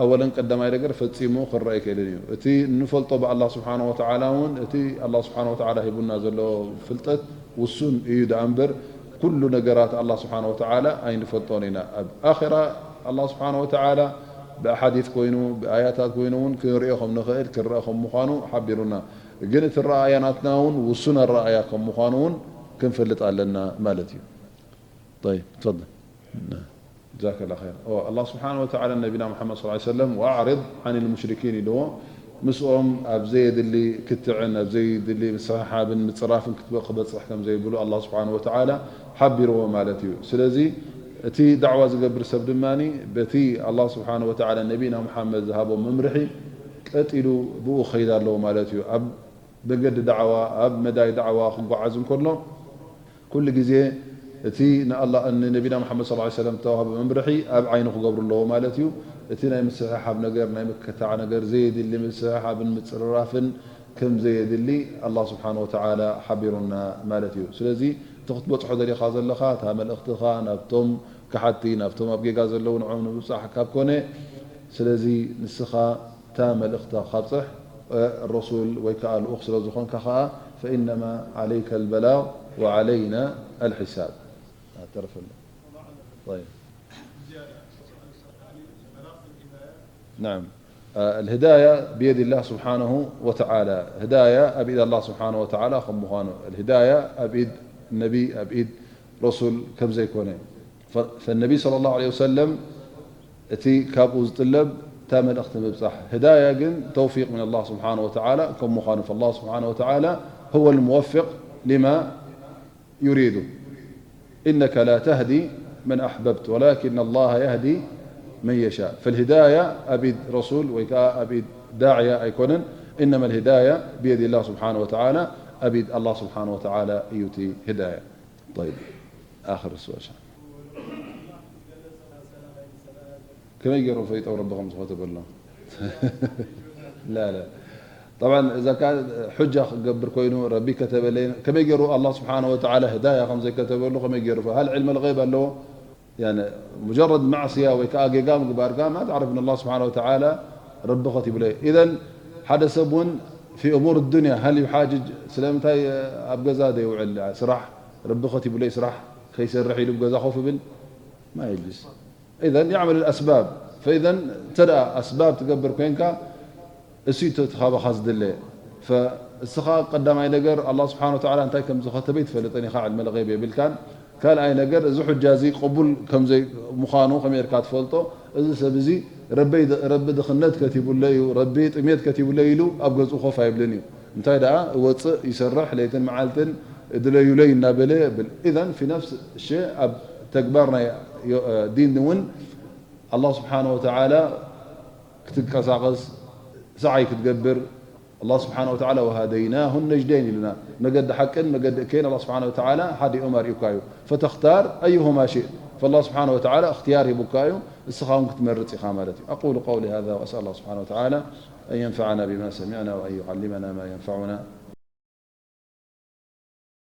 ኣወለን ቀዳማይ ነገር ፈጺሙ ክረአ ኣይክእልን እዩ። እቲ እንፈልጦ ብኣላህ ስብሓነ ወተዓላ እውን እቲ ኣላህ ስብሓነ ወተዓላ ሂቡና ዘሎ ፍልጠት ውሱን እዩ ደኣ እምበር ኩሉ ነገራት ኣላህ ስብሓነ ወተዓላ ኣይንፈልጦን ኢና። ኣብ ኣኼራ ኣላህ ስብሓነ ወተዓላ ብኣሓዲት ኮይኑ ብኣያታት ኮይኑ እውን ክንሪኦ ከም ንኽእል ክረአ ከም ምዃኑ ሓቢሩና። ግን እቲ ኣረኣእያ ናትና እውን ውሱን ኣረኣእያ ከም ምዃኑ እውን ክንፈልጥ ኣለና ማለት እዩ። طيب، تفضل. جزاك الله خير. እወ፣ ኣላህ ስብሓነ ወተዓላ ነቢና ሙሓመድ ሰለላሁ ዐለይሂ ወሰለም وأعرض عن المشركين ኢልዎ። ምስኦም ኣብ ዘየድሊ ክትዕን ኣብ ዘየድሊ ምስሕሓብን ምጽራፍን ክትበ-፣ ክበጽሕ ከም ዘይብሉ ኣላህ ስብሓነ ወተዓላ ሓቢርዎ ማለት እዩ። ስለዚ እቲ ዳዕዋ ዝገብር ሰብ ድማ በቲ ኣላህ ስብሓነ ወተዓላ ነቢና ሙሓመድ ዝሃቦ መምርሒ ቀጢሉ ብኡ ክኸይድ ኣለዎ ማለት እዩ። ኣብ መገዲ ዳዕዋ፣ ኣብ መዳይ ዳዕዋ ክጓዓዝ እንከሎ፣ ኩሉ ግዜ እቲ ንኣላ-፣ ንነቢና መሓመድ ሰለላሁ ዐለይሂ ወሰለም ዝተዋህበ መምርሒ ኣብ ዓይኑ ክገብሩ ኣለዎ ማለት እዩ። እቲ ናይ ምስሕሓብ ነገር፣ ናይ ምክታዕ ነገር፣ ዘየድሊ ምስሕሓብን ምጽርራፍን ከም ዘየድሊ ኣላህ ስብሓነ ወተዓላ ሓቢሩና ማለት እዩ። ስለዚ እቲ ክትበጽሖ ደሊኻ ዘለኻ፣ እታ መልእኽትኻ ናብቶም ከሓድቲ፣ ናብቶም ኣብ ጌጋ ዘለዉ ንዕኦም ንምብጻሕ ካብ ኮነ፣ ስለዚ ንስኻ እታ መልእኽታ ካብጽሕ፣ እ፣ ረሱል ወይ ከኣ ልኡኽ ስለ ዝኾንካ ከኣ፣ ፈኢነማ ዓለይከ ልበላግ ወዓለይና ኣልሒሳብ። ኣተረፈለ። ጠይብ። ናም። እ፣ ኣልህዳያ ብየድ ላህ ስብሓነሁ ወተዓላ። ህዳያ ኣብ ኢድ ኣላህ ስብሓነሁ ወተዓላ ከም ምዃኑ፣ ኣልህዳያ ኣብ ኢድ ነቢ፣ ኣብ ኢድ ረሱል ከም ዘይኮነ። ፈ-፣ ፈነቢ ሰለላሁ ዐለይሂ ወሰለም እቲ ካብኡ ዝጥለብ እታ መልእኽቲ ምብጻሕ። ህዳያ ግን ተውፊቅ ምን ኣላህ ስብሓነሁ ወተዓላ ከም ምዃኑ፣ ፈላህ ስብሓነሁ ወተዓላ ሁወ ልሙወፊቅ ሊማ ዩሪዱ። ኢነከ ላ ተህዲ መን ኣሕበብት ወላኪን ኣላህ የህዲ መን የሻእ። ፈልህዳያ ኣብ ኢድ ረሱል ወይ ከኣ ኣብ ኢድ ዳዕያ ኣይኮነን። ኢነማ ልህዳያ ብየድ ላህ ስብሓነሁ ወተዓላ፣ ኣብ ኢድ ኣላህ ስብሓነሁ ወተዓላ እዩ እቲ ህዳያ። طيب، آخر السؤال شو؟ ከመይ ገይሮም ፈሊጦም ረቢ ከም ዝኸተበሎም? لا، لا. طبعا እዛ ከኣ ሑጃ ክገብር ኮይኑ ረቢ ከተበለይ፣ ከመይ ገይሩ ኣላህ ስብሓነሁ ወተዓላ ህዳያ ከም ዘይከተበሉ ከመይ ገይሩ ፈ-፣ هل علم الغيب ኣለዎ؟ يعني مجرد معصية ወይ ከኣ ጌጋ ምግባርካ ما تعرف أن الله سبحانه وتعالى ረቢ ከቲቡለይ። إذن ሓደ ሰብ እውን في أمور الدنيا هل يحاجج؟ ስለምንታይ ኣብ ገዛ ዘይውዕል ስራሕ ረቢ ከቲቡለይ ስራሕ ከይሰርሕ ኢሉ ኣብ ገዛ ኮፍ ይብል? ما يجلس. إذن يعمل الأسباب. فإذا እንተ ደኣ ኣስባብ ትገብር ኮይንካ፣ እሱ እዩ እቲ ካባኻ ዝድለ። ፈእስኻ ቀዳማይ ነገር ኣላህ ስብሓነ ወተዓላ እንታይ ከም ዝኸተበ ኣይትፈልጥን ኢኻ፣ ዕልመል ገይብ የብልካን። ካልኣይ ነገር እዚ ሑጃ እዚ ቅቡል ከም ዘይምዃኑ ከመይ ጌርካ ትፈልጦ? እዚ ሰብ እዚ ረበይ-፣ ረቢ ድኽነት ከቲቡለይ እዩ፣ ረቢ ጥሜት ከቲቡለይ ኢሉ ኣብ ገዝኡ ኮፍ ኣይብልን እዩ። እንታይ ደኣ እወፅእ ይሰርሕ ለይትን መዓልትን ድለዩለይ እናበለ የብል። إذن في نفس الشيء ኣብ ተግባር ናይ ዲን እውን ኣላህ ስብሓነ ወተዓላ ክትንቀሳቐስ ሰዓይ ክትገብር ኣላህ ስብሓነ ወተዓላ وهديناه النجدين ኢሉና። መገዲ ሓቅን መገዲ እከይን ኣላህ ስብሓነ ወተዓላ ሓዲኦም ኣርእዩካ እዩ። فتختار أيهما شئت. فالله سبحانه وتعالى እኽትያር ሂቡካ እዩ፣ እስኻ እውን ክትመርጽ ኢኻ ማለት እዩ። أقول قولي هذا وأسأل الله سبحانه وتعالى أن ينفعنا بما سمعنا وأن يعلمنا ما ينفعنا.